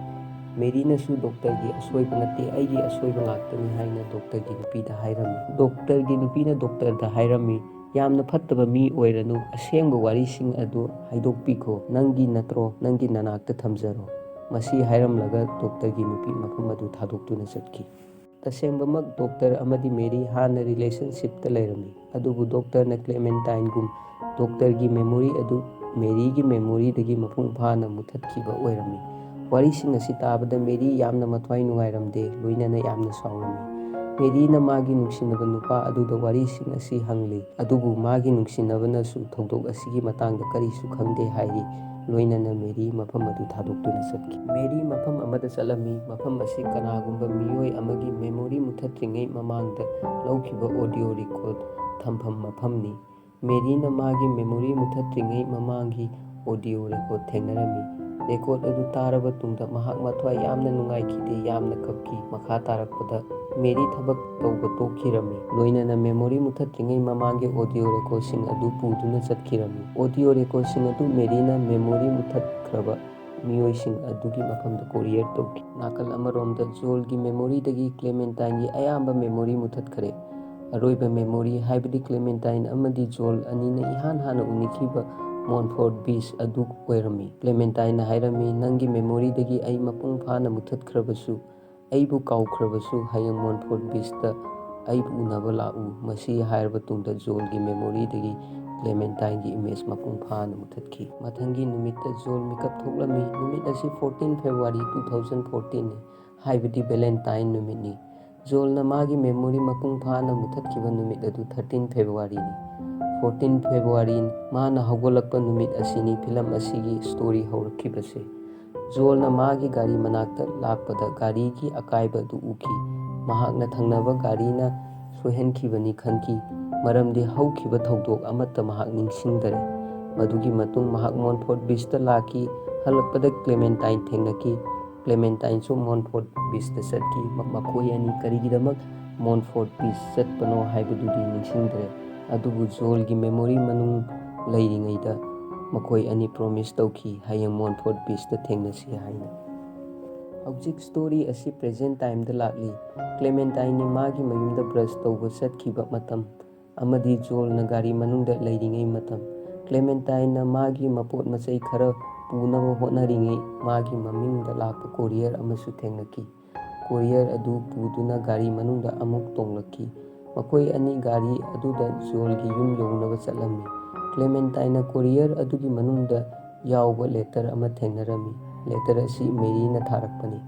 ꯃꯦꯔꯤꯅꯁꯨ "ꯗꯣꯛꯇꯔꯒꯤ ꯑꯁꯣꯏꯕ ꯅꯠꯇꯦ, ꯑꯩꯒꯤ ꯑꯁꯣꯏꯕ ꯉꯥꯛꯇꯅꯤ" ꯍꯥꯏꯅ ꯗꯣꯛꯇꯔꯒꯤ ꯅꯨꯄꯤꯗ ꯍꯥꯏꯔꯝꯃꯤ꯫ ꯗꯣꯛꯇꯔꯒꯤ ꯅꯨꯄꯤꯅ ꯗꯣꯛꯇꯔꯗ ꯍꯥꯏꯔꯝꯃꯤ, "ꯌꯥꯝꯅ ꯐꯠꯇꯕ ꯃꯤ ꯑꯣꯏꯔꯅꯨ, ꯑꯁꯦꯡꯕ ꯋꯥꯔꯤꯁꯤꯡ ꯑꯗꯨ ꯍꯥꯏꯗꯣꯛꯄꯤꯈꯣ꯫ ꯅꯪꯒꯤ ꯅꯠꯇ꯭ꯔꯣ? ꯅꯪꯒꯤ ꯅꯅꯥꯛꯇ ꯊꯝꯖꯔꯣ꯫" ꯃꯁꯤ ꯍꯥꯏꯔꯝꯂꯒ ꯗꯣꯛꯇꯔꯒꯤ ꯅꯨꯄꯤ ꯃꯐꯝ ꯑꯗꯨ ꯊꯥꯗꯣꯛꯇꯨꯅ ꯆꯠꯈꯤ꯫ ꯇꯁꯦꯡꯕꯃꯛ ꯗꯣꯛꯇꯔ ꯑꯃꯗꯤ ꯃꯦꯔꯤ ꯍꯥꯟꯅ ꯔꯤꯂꯦꯁꯟꯁꯤꯞꯇ ꯂꯩꯔꯝꯃꯤ, ꯑꯗꯨꯕꯨ ꯗꯣꯛꯇꯔꯅ ꯀ꯭ꯂꯦꯃꯦꯟꯇꯥꯏꯟꯒꯨꯝ ꯗꯣꯛꯇꯔꯒꯤ ꯃꯦꯃꯣꯔꯤ ꯑꯗꯨ ꯃꯦꯔꯤꯒꯤ ꯃꯦꯃꯣꯔꯤꯗꯒꯤ ꯃꯄꯨꯡ ꯐꯥꯅ ꯃꯨꯊꯠꯈꯤꯕ ꯑꯣꯏꯔꯝꯃꯤ꯫ ꯋꯥꯔꯤꯁꯤꯡ ꯑꯁꯤ ꯇꯥꯕꯗ ꯃꯦꯔꯤ ꯌꯥꯝꯅ ꯃꯊ꯭ꯋꯥꯏ ꯅꯨꯡꯉꯥꯏꯔꯝꯗꯦ, ꯂꯣꯏꯅꯅ ꯌꯥꯝꯅ ꯁꯥꯎꯔꯝꯃꯤ꯫ ꯃꯦꯔꯤꯅ ꯃꯥꯒꯤ ꯅꯨꯡꯁꯤꯅꯕ ꯅꯨꯄꯥ ꯑꯗꯨꯗ ꯋꯥꯔꯤꯁꯤꯡ ꯑꯁꯤ ꯍꯪꯂꯤ, ꯑꯗꯨꯕꯨ ꯃꯥꯒꯤ ꯅꯨꯡꯁꯤꯅꯕꯅꯁꯨ ꯊꯧꯗꯣꯛ ꯑꯁꯤꯒꯤ ꯃꯇꯥꯡꯗ ꯀꯔꯤꯁꯨ ꯈꯪꯗꯦ ꯍꯥꯏꯔꯤ꯫ ꯂꯣꯏꯅꯅ ꯃꯦꯔꯤ ꯃꯐꯝ ꯑꯗꯨ ꯊꯥꯗꯣꯛꯇꯨꯅ ꯆꯠꯈꯤ꯫ ꯃꯦꯔꯤ ꯃꯐꯝ ꯑꯃꯗ ꯆꯠꯂꯝꯃꯤ, ꯃꯐꯝ ꯑꯁꯤ ꯀꯅꯥꯒꯨꯝꯕ ꯃꯤꯑꯣꯏ ꯑꯃꯒꯤ ꯃꯦꯃꯣꯔꯤ ꯃꯨꯊꯠꯇ꯭ꯔꯤꯉꯩ ꯃꯃꯥꯡꯗ ꯂꯧꯈꯤꯕ ꯑꯣꯗꯤꯑꯣ ꯔꯦꯀꯣꯔꯗ ꯊꯝꯐꯝ ꯃꯐꯝꯅꯤ꯫ ꯃꯦꯔꯤꯅ ꯃꯥꯒꯤ ꯃꯦꯃꯣꯔꯤ ꯃꯨꯊꯠꯇ꯭ꯔꯤꯉꯩ ꯃꯃꯥꯡꯒꯤ ꯑꯣꯗꯤꯑꯣ ꯔꯦꯀꯣꯔꯗ ꯊꯦꯡꯅꯔꯝꯃꯤ꯫ ꯔꯦꯀꯣꯔꯗ ꯑꯗꯨ ꯇꯥꯔꯕ ꯇꯨꯡꯗ ꯃꯍꯥꯛ ꯃꯊ꯭ꯋꯥꯏ ꯌꯥꯝꯅ ꯅꯨꯡꯉꯥꯏꯈꯤꯗꯦ, ꯌꯥꯝꯅ ꯀꯞꯈꯤ꯫ ꯃꯈꯥ ꯇꯥꯔꯛꯄꯗ ꯃꯦꯔꯤ ꯊꯕꯛ ꯇꯧꯕ ꯇꯣꯛꯈꯤꯔꯝꯃꯤ, ꯂꯣꯏꯅꯅ ꯃꯦꯃꯣꯔꯤ ꯃꯨꯊꯠꯇ꯭ꯔꯤꯉꯩ ꯃꯃꯥꯡꯒꯤ ꯑꯣꯗꯤꯑꯣ ꯔꯦꯀꯣꯔꯗꯁꯤꯡ ꯑꯗꯨ ꯄꯨꯗꯨꯅ ꯆꯠꯈꯤꯔꯝꯃꯤ꯫ ꯑꯣꯗꯤꯑꯣ ꯔꯦꯀꯣꯔꯗꯁꯤꯡ ꯑꯗꯨ ꯃꯦꯔꯤꯅ ꯃꯦꯃꯣꯔꯤ ꯃꯨꯊꯠꯈ꯭ꯔꯕ ꯃꯤꯑꯣꯏꯁꯤꯡ ꯑꯗꯨꯒꯤ ꯃꯐꯝꯗ ꯀꯣꯔꯤꯌꯔ ꯇꯧꯈꯤ꯫ ꯅꯥꯀꯜ ꯑꯃꯔꯣꯝꯗ ꯖꯣꯜꯒꯤ ꯃꯦꯃꯣꯔꯤꯗꯒꯤ ꯀ꯭ꯂꯦꯃꯦꯟꯇꯥꯏꯟꯒꯤ ꯑꯌꯥꯝꯕ ꯃꯦꯃꯣꯔꯤ ꯃꯨꯊꯠꯈ꯭ꯔꯦ꯫ ꯑꯔꯣꯏꯕ ꯃꯦꯃꯣꯔꯤ, ꯍꯥꯏꯕꯗꯤ ꯀ꯭ꯂꯦꯃꯦꯟꯇꯥꯏꯟ ꯑꯃꯗꯤ ꯖꯣꯜ ꯑꯅꯤꯅ ꯏꯍꯥꯟ ꯍꯥꯟꯅ ꯎꯅꯈꯤꯕ ꯃꯣꯟꯐꯣꯔꯠ ꯕꯤꯁ ꯑꯗꯨ ꯑꯣꯏꯔꯝꯃꯤ꯫ ꯀ꯭ꯂꯦꯃꯦꯟꯇꯥꯏꯟꯅ ꯍꯥꯏꯔꯝꯃꯤ, "ꯅꯪꯒꯤ ꯃꯦꯃꯣꯔꯤꯗꯒꯤ ꯑꯩ ꯃꯄꯨꯡ ꯐꯥꯅ ꯃꯨꯊꯠꯈ꯭ꯔꯕꯁꯨ, ꯑꯩꯕꯨ ꯀꯥꯎꯈ꯭ꯔꯕꯁꯨ, ꯍꯌꯦꯡ ꯃꯣꯟꯐꯣꯔꯠ ꯕꯤꯁꯇ ꯑꯩꯕꯨ ꯎꯅꯕ ꯂꯥꯛꯎ꯫" ꯃꯁꯤ ꯍꯥꯏꯔꯕ ꯇꯨꯡꯗ ꯖꯣꯜꯒꯤ ꯃꯦꯃꯣꯔꯤꯗꯒꯤ ꯀ꯭ꯂꯦꯃꯦꯟꯇꯥꯏꯟꯒꯤ ꯏꯃꯦꯖ ꯃꯄꯨꯡ ꯐꯥꯅ ꯃꯨꯊꯠꯈꯤ꯫ ꯃꯊꯪꯒꯤ ꯅꯨꯃꯤꯠꯇ ꯖꯣꯜ ꯃꯤꯀꯞ ꯊꯣꯛꯂꯝꯃꯤ꯫ ꯅꯨꯃꯤꯠ ꯑꯁꯤ ꯐꯣꯔꯇꯤꯟ ꯐꯦꯕ꯭ꯔꯨꯋꯥꯔꯤ ꯇꯨ ꯊꯥꯎꯖꯟ ꯐꯣꯔꯇꯤꯟꯅꯤ, ꯍꯥꯏꯕꯗꯤ ꯚꯦꯂꯦꯟꯇꯥꯏꯟ ꯅꯨꯃꯤꯠꯅꯤ꯫ ꯖꯣꯜꯅ ꯃꯥꯒꯤ ꯃꯦꯃꯣꯔꯤ ꯃꯄꯨꯡ ꯐꯥꯅ ꯃꯨꯊꯠꯈꯤꯕ ꯅꯨꯃꯤꯠ ꯑꯗꯨ ꯊꯥꯔꯇꯤꯟ ꯐꯦꯕ꯭ꯔꯨꯋꯥꯔꯤꯅꯤ꯫ ꯐꯣꯔꯇꯤꯟ ꯐꯦꯕ꯭ꯔꯨꯋꯥꯔꯤ ꯃꯥꯅ ꯍꯧꯒꯠꯂꯛꯄ ꯅꯨꯃꯤꯠ ꯑꯁꯤꯅꯤ ꯐꯤꯂꯝ ꯑꯁꯤꯒꯤ ꯁ꯭ꯇꯣꯔꯤ ꯍꯧꯔꯛꯈꯤꯕꯁꯦ꯫ ꯖꯣꯜꯅ ꯃꯥꯒꯤ ꯒꯥꯔꯤ ꯃꯅꯥꯛꯇ ꯂꯥꯛꯄꯗ ꯒꯥꯔꯤꯒꯤ ꯑꯀꯥꯏꯕ ꯑꯗꯨ ꯎꯈꯤ꯫ ꯃꯍꯥꯛꯅ ꯊꯪꯅꯕ ꯒꯥꯔꯤꯅ ꯁꯣꯏꯍꯟꯈꯤꯕꯅꯤ ꯈꯟꯈꯤ, ꯃꯔꯝꯗꯤ ꯍꯧꯈꯤꯕ ꯊꯧꯗꯣꯛ ꯑꯃꯠꯇ ꯃꯍꯥꯛ ꯅꯤꯡꯁꯤꯡꯗꯔꯦ꯫ ꯃꯗꯨꯒꯤ ꯃꯇꯨꯡ ꯃꯍꯥꯛ ꯃꯣꯟꯐꯣꯔꯠ ꯕꯤꯁꯇ ꯂꯥꯛꯈꯤ꯫ ꯍꯜꯂꯛꯄꯗ ꯀ꯭ꯂꯦꯃꯦꯟꯇꯥꯏꯟ ꯊꯦꯡꯅꯈꯤ꯫ ꯀ꯭ꯂꯦꯃꯦꯟꯇꯥꯏꯟꯁꯨ ꯃꯣꯟꯐꯣꯔꯠ ꯕꯤꯁꯇ ꯆꯠꯈꯤ꯫ ꯃ-, ꯃꯈꯣꯏ ꯑꯅꯤ ꯀꯔꯤꯒꯤꯗꯃꯛ ꯃꯣꯟꯐꯣꯔꯠ ꯕꯤꯁ ꯆꯠꯄꯅꯣ ꯍꯥꯏꯕꯗꯨꯗꯤ ꯅꯤꯡꯁꯤꯡꯗ꯭ꯔꯦ꯫ ꯑꯗꯨꯕꯨ ꯖꯣꯜꯒꯤ ꯃꯦꯃꯣꯔꯤ ꯃꯅꯨꯡ ꯂꯩꯔꯤꯉꯩꯗ ꯃꯈꯣꯏ ꯑꯅꯤ ꯄ꯭ꯔꯣꯃꯤꯁ ꯇꯧꯈꯤ, "ꯍꯌꯦꯡ ꯃꯣꯟꯐꯣꯔꯠ ꯕꯤꯁꯇ ꯊꯦꯡꯅꯁꯤ" ꯍꯥꯏꯅ꯫ ꯍꯧꯖꯤꯛ ꯁ꯭ꯇꯣꯔꯤ ꯑꯁꯤ ꯄ꯭ꯔꯦꯖꯦꯟ ꯇꯥꯏꯝꯗ ꯂꯥꯛꯂꯤ꯫ ꯀ꯭ꯂꯦꯃꯦꯟꯇꯥꯏꯟꯅꯤ ꯃꯥꯒꯤ ꯃꯌꯨꯝꯗ ꯕ꯭ꯔꯁ ꯇꯧꯕ ꯆꯠꯈꯤꯕ ꯃꯇꯝ ꯑꯃꯗꯤ ꯖꯣꯜꯅ ꯒꯥꯔꯤ ꯃꯅꯨꯡꯗ ꯂꯩꯔꯤꯉꯩ ꯃꯇꯝ꯫ ꯀ꯭ꯂꯦꯃꯦꯟꯇꯥꯏꯟꯅ ꯃꯥꯒꯤ ꯃꯄꯣꯠ ꯃꯆꯩ ꯈꯔ ꯄꯨꯅꯕ ꯍꯣꯠꯅꯔꯤꯉꯩ ꯃꯥꯒꯤ ꯃꯃꯤꯡꯗ ꯂꯥꯛꯄ ꯀꯣꯔꯤꯌꯔ ꯑꯃꯁꯨ ꯊꯦꯡꯅꯈꯤ꯫ ꯀꯣꯔꯤꯌꯔ ꯑꯗꯨ ꯄꯨꯗꯨꯅ ꯒꯥꯔꯤ ꯃꯅꯨꯡꯗ ꯑꯃꯨꯛ ꯇꯣꯡꯂꯛꯈꯤ꯫ ꯃꯈꯣꯏ ꯑꯅꯤ ꯒꯥꯔꯤ ꯑꯗꯨꯗ ꯖꯣꯜꯒꯤ ꯌꯨꯝ ꯌꯧꯅꯕ ꯆꯠꯂꯝꯃꯤ꯫ ꯀ꯭ꯂꯦꯃꯦꯟꯇꯥꯏꯟꯅ ꯀꯣꯔꯤꯌꯔ ꯑꯗꯨꯒꯤ ꯃꯅꯨꯡꯗ ꯌꯥꯎꯕ ꯂꯦꯇꯔ ꯑꯃ ꯊꯦꯡꯅꯔꯝꯃꯤ꯫ ꯂꯦꯇꯔ ꯑꯁꯤ ꯃꯦꯔꯤꯅ ꯊꯥꯔꯛꯄꯅꯤ꯫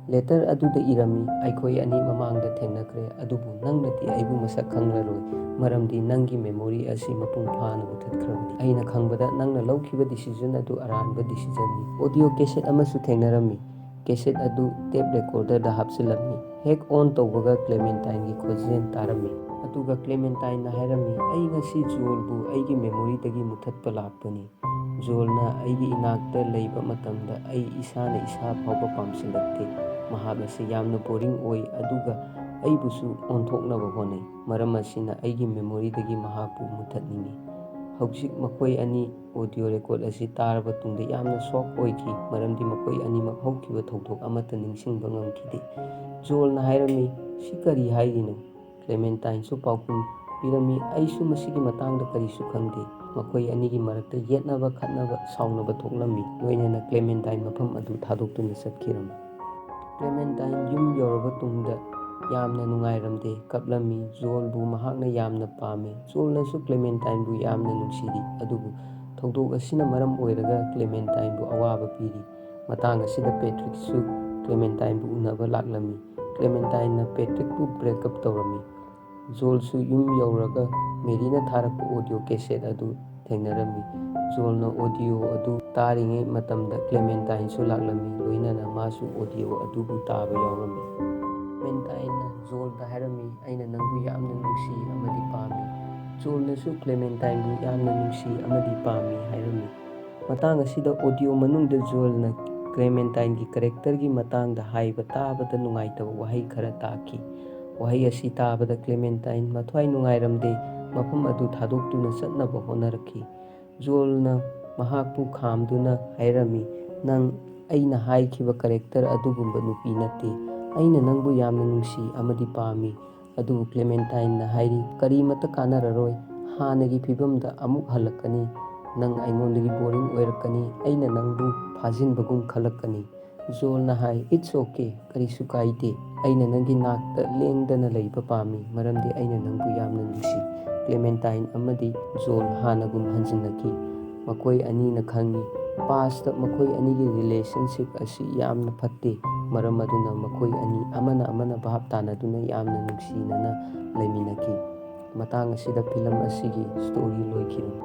ꯂꯦꯇꯔ ꯑꯗꯨꯗ ꯏꯔꯝꯃꯤ, "ꯑꯩꯈꯣꯏ ꯑꯅꯤ ꯃꯃꯥꯡꯗ ꯊꯦꯡꯅꯈ꯭ꯔꯦ, ꯑꯗꯨꯕꯨ ꯅꯪꯅꯗꯤ ꯑꯩꯕꯨ ꯃꯁꯛ ꯈꯪꯂꯔꯣꯏ, ꯃꯔꯝꯗꯤ ꯅꯪꯒꯤ ꯃꯦꯃꯣꯔꯤ ꯑꯁꯤ ꯃꯄꯨꯡ ꯐꯥꯅ ꯃꯨꯊꯠꯈ꯭ꯔꯕꯅꯤ꯫ ꯑꯩꯅ ꯈꯪꯕꯗ ꯅꯪꯅ ꯂꯧꯈꯤꯕ ꯗꯤꯁꯤꯖꯟ ꯑꯗꯨ ꯑꯔꯥꯟꯕ ꯗꯤꯁꯤꯖꯟꯅꯤ"꯫ ꯑꯣꯗꯤꯑꯣ ꯀꯦꯁꯦꯠ ꯑꯃꯁꯨ ꯊꯦꯡꯅꯔꯝꯃꯤ꯫ ꯀꯦꯁꯦꯠ ꯑꯗꯨ ꯇꯦꯞ ꯔꯦꯀꯣꯔꯗꯔꯗ ꯍꯥꯞꯆꯤꯜꯂꯝꯃꯤ꯫ ꯍꯦꯛ ꯑꯣꯟ ꯇꯧꯕꯒ ꯀ꯭ꯂꯦꯃꯦꯟꯇꯥꯏꯟꯒꯤ ꯈꯣꯟꯖꯦꯜ ꯇꯥꯔꯝꯃꯤ꯫ ꯑꯗꯨꯒ ꯀ꯭ꯂꯦꯃꯦꯟꯇꯥꯏꯟꯅ ꯍꯥꯏꯔꯝꯃꯤ, "ꯑꯩ ꯉꯁꯤ ꯖꯣꯜꯕꯨ ꯑꯩꯒꯤ ꯃꯦꯃꯣꯔꯤꯗꯒꯤ ꯃꯨꯊꯠꯄ ꯂꯥꯛꯄꯅꯤ꯫ ꯖꯣꯜꯅ ꯑꯩꯒꯤ ꯏꯅꯥꯛꯇ ꯂꯩꯕ ꯃꯇꯝꯗ ꯑꯩ ꯏꯁꯥꯅ ꯏꯁꯥ ꯐꯥꯎꯕ ꯄꯥꯝꯁꯤꯜꯂꯛꯇꯦ꯫ ꯃꯍꯥꯛ ꯑꯁꯤ ꯌꯥꯝꯅ ꯕꯣꯔꯤꯡ ꯑꯣꯏ, ꯑꯗꯨꯒ ꯑꯩꯕꯨꯁꯨ ꯑꯣꯟꯊꯣꯛꯅꯕ ꯍꯣꯠꯅꯩ꯫ ꯃꯔꯝ ꯑꯁꯤꯅ ꯑꯩꯒꯤ ꯃꯦꯃꯣꯔꯤꯗꯒꯤ ꯃꯍꯥꯛꯄꯨ ꯃꯨꯊꯠꯅꯤꯡꯏ"꯫ ꯍꯧꯖꯤꯛ ꯃꯈꯣꯏ ꯑꯅꯤ ꯑꯣꯗꯤꯑꯣ ꯔꯦꯀꯣꯔꯗ ꯑꯁꯤ ꯇꯥꯔꯕ ꯇꯨꯡꯗ ꯌꯥꯝꯅ ꯁꯣꯛ ꯑꯣꯏꯈꯤ, ꯃꯔꯝꯗꯤ ꯃꯈꯣꯏ ꯑꯅꯤꯃꯛ ꯍꯧꯈꯤꯕ ꯊꯧꯗꯣꯛ ꯑꯃꯠꯇ ꯅꯤꯡꯁꯤꯡꯕ ꯉꯝꯈꯤꯗꯦ꯫ ꯖꯣꯜꯅ ꯍꯥꯏꯔꯝꯃꯤ, "ꯁꯤ ꯀꯔꯤ ꯍꯥꯏꯔꯤꯅꯣ?" ꯀ꯭ꯂꯦꯃꯦꯟꯇꯥꯏꯟꯁꯨ ꯄꯥꯎꯈꯨꯝ ꯄꯤꯔꯝꯃꯤ, "ꯑꯩꯁꯨ ꯃꯁꯤꯒꯤ ꯃꯇꯥꯡꯗ ꯀꯔꯤꯁꯨ ꯈꯪꯗꯦ"꯫ ꯃꯈꯣꯏ ꯑꯅꯤꯒꯤ ꯃꯔꯛꯇ ꯌꯦꯠꯅꯕ, ꯈꯠꯅꯕ, ꯁꯥꯎꯅꯕ ꯊꯣꯛꯂꯝꯃꯤ, ꯂꯣꯏꯅꯅ ꯀ꯭ꯂꯦꯃꯦꯟꯇꯥꯏꯟ ꯃꯐꯝ ꯑꯗꯨ ꯊꯥꯗꯣꯛꯇꯨꯅ ꯆꯠꯈꯤꯔꯝꯃꯤ꯫ ꯀ꯭ꯂꯦꯃꯦꯟꯇꯥꯏꯟ ꯌꯨꯝ ꯌꯧꯔꯕ ꯇꯨꯡꯗ ꯌꯥꯝꯅ ꯅꯨꯡꯉꯥꯏꯔꯝꯗꯦ, ꯀꯞꯂꯝꯃꯤ꯫ ꯖꯣꯜꯕꯨ ꯃꯍꯥꯛꯅ ꯌꯥꯝꯅ ꯄꯥꯝꯃꯤ꯫ ꯖꯣꯜꯅꯁꯨ ꯀ꯭ꯂꯦꯃꯦꯟꯇꯥꯏꯟꯕꯨ ꯌꯥꯝꯅ ꯅꯨꯡꯁꯤꯔꯤ꯫ ꯑꯗꯨꯕꯨ ꯊꯧꯗꯣꯛ ꯑꯁꯤꯅ ꯃꯔꯝ ꯑꯣꯏꯔꯒ ꯀ꯭ꯂꯦꯃꯦꯟꯇꯥꯏꯟꯕꯨ ꯑꯋꯥꯕ ꯄꯤꯔꯤ꯫ ꯃꯇꯥꯡ ꯑꯁꯤꯗ ꯄꯦꯇ꯭ꯔꯤꯛꯁꯨ ꯀ꯭ꯂꯦꯃꯦꯟꯇꯥꯏꯟꯕꯨ ꯎꯅꯕ ꯂꯥꯛꯂꯝꯃꯤ꯫ ꯀ꯭ꯂꯦꯃꯦꯟꯇꯥꯏꯟꯅ ꯄꯦꯇ꯭ꯔꯤꯛꯄꯨ ꯕ꯭ꯔꯦꯛ ꯑꯞ ꯇꯧꯔꯝꯃꯤ꯫ ꯖꯣꯜꯁꯨ ꯌꯨꯝ ꯌꯧꯔꯒ ꯃꯦꯔꯤꯅ ꯊꯥꯔꯛꯄ ꯑꯣꯗꯤꯑꯣ ꯀꯦꯁꯦꯠ ꯑꯗꯨ ꯊꯦꯡꯅꯔꯝꯃꯤ꯫ ꯖꯣꯜꯅ ꯑꯣꯗꯤꯑꯣ ꯑꯗꯨ ꯇꯥꯔꯤꯉꯩ ꯃꯇꯝꯗ ꯀ꯭ꯂꯦꯃꯦꯟꯇꯥꯏꯟꯁꯨ ꯂꯥꯛꯂꯝꯃꯤ, ꯂꯣꯏꯅꯅ ꯃꯥꯁꯨ ꯑꯣꯗꯤꯑꯣ ꯑꯗꯨꯕꯨ ꯇꯥꯕ ꯌꯥꯎꯔꯝꯃꯤ꯫ ꯀ꯭ꯂꯦꯃꯦꯟꯇꯥꯏꯟꯅ ꯖꯣꯜꯗ ꯍꯥꯏꯔꯝꯃꯤ, "ꯑꯩꯅ ꯅꯪꯕꯨ ꯌꯥꯝꯅ ꯅꯨꯡꯁꯤ ꯑꯃꯗꯤ ꯄꯥꯝꯃꯤ꯫ ꯖꯣꯜꯅꯁꯨ ꯀ꯭ꯂꯦꯃꯦꯟꯇꯥꯏꯟꯕꯨ ꯌꯥꯝꯅ ꯅꯨꯡꯁꯤ ꯑꯃꯗꯤ ꯄꯥꯝꯃꯤ ꯍꯥꯏꯔꯝꯃꯤ꯫ ꯃꯇꯥꯡ ꯑꯁꯤꯗ ꯑꯣꯗꯤꯑꯣ ꯃꯅꯨꯡꯗ ꯖꯣꯜꯅ ꯀ꯭ꯂꯦꯃꯦꯟꯇꯥꯏꯟꯒꯤ ꯀꯦꯔꯦꯛꯇꯔꯒꯤ ꯃꯇꯥꯡꯗ ꯍꯥꯏꯕ ꯇꯥꯕꯗ ꯅꯨꯡꯉꯥꯏꯇꯕ ꯋꯥꯍꯩ ꯈꯔ ꯇꯥꯈꯤ꯫ ꯋꯥꯍꯩ ꯑꯁꯤ ꯇꯥꯕꯗ ꯀ꯭ꯂꯦꯃꯦꯟꯇꯥꯏꯟ ꯃꯊ꯭ꯋꯥꯏ ꯅꯨꯡꯉꯥꯏꯔꯝꯗꯦ, ꯃꯐꯝ ꯑꯗꯨ ꯊꯥꯗꯣꯛꯇꯨꯅ ꯆꯠꯅꯕ ꯍꯣꯠꯅꯔꯛꯈꯤ꯫ ꯖꯣꯜꯅ ꯃꯍꯥꯛꯄꯨ ꯈꯥꯝꯗꯨꯅ ꯍꯥꯏꯔꯝꯃꯤ, "ꯅꯪ ꯑꯩꯅ ꯍꯥꯏꯈꯤꯕ ꯀꯦꯔꯦꯛꯇꯔ ꯑꯗꯨꯒꯨꯝꯕ ꯅꯨꯄꯤ ꯅꯠꯇꯦ꯫ ꯑꯩꯅ ꯅꯪꯕꯨ ꯌꯥꯝꯅ ꯅꯨꯡꯁꯤ ꯑꯃꯗꯤ ꯄꯥꯝꯃꯤ꯫" ꯑꯗꯨꯕꯨ ꯀ꯭ꯂꯦꯃꯦꯟꯇꯥꯏꯟꯅ ꯍꯥꯏꯔꯤ, "ꯀꯔꯤꯃꯠꯇ ꯀꯥꯟꯅꯔꯔꯣꯏ꯫ ꯍꯥꯟꯅꯒꯤ ꯐꯤꯕꯝꯗ ꯑꯃꯨꯛ ꯍꯜꯂꯛꯀꯅꯤ꯫ ꯅꯪ ꯑꯩꯉꯣꯟꯗꯒꯤ ꯕꯣꯔꯤꯡ ꯑꯣꯏꯔꯛꯀꯅꯤ꯫ ꯑꯩꯅ ꯅꯪꯕꯨ ꯐꯥꯖꯤꯟꯕꯒꯨꯝ ꯈꯜꯂꯛꯀꯅꯤ꯫" ꯖꯣꯜꯅ ꯍꯥꯏ, "It's okay, ꯀꯔꯤꯁꯨ ꯀꯥꯏꯗꯦ꯫ ꯑꯩꯅ ꯅꯪꯒꯤ ꯅꯥꯛꯇ ꯂꯦꯡꯗꯅ ꯂꯩꯕ ꯄꯥꯝꯃꯤ, ꯃꯔꯝꯗꯤ ꯑꯩꯅ ꯅꯪꯕꯨ ꯌꯥꯝꯅ ꯅꯨꯡꯁꯤ꯫" ꯀ꯭ꯂꯦꯃꯦꯟꯇꯥꯏꯟ ꯑꯃꯗꯤ ꯖꯣꯜ ꯍꯥꯟꯅꯒꯨꯝ ꯍꯟꯖꯤꯟꯅꯈꯤ꯫ ꯃꯈꯣꯏ ꯑꯅꯤꯅ ꯈꯪꯏ, ꯄꯥꯁꯇ ꯃꯈꯣꯏ ꯑꯅꯤꯒꯤ ꯔꯤꯂꯦꯁꯟꯁꯤꯞ ꯑꯁꯤ ꯌꯥꯝꯅ ꯐꯠꯇꯦ꯫ ꯃꯔꯝ ꯑꯗꯨꯅ ꯃꯈꯣꯏ ꯑꯅꯤ ꯑꯃꯅ ꯑꯃꯅ ꯚꯥꯞ ꯇꯥꯅꯗꯨꯅ ꯌꯥꯝꯅ ꯅꯨꯡꯁꯤꯅꯅ ꯂꯩꯃꯤꯟꯅꯈꯤ꯫ ꯃꯇꯥꯡ ꯑꯁꯤꯗ ꯐꯤꯂꯝ ꯑꯁꯤꯒꯤ ꯁ꯭ꯇꯣꯔꯤ ꯂꯣꯏꯈꯤꯕꯅꯤ꯫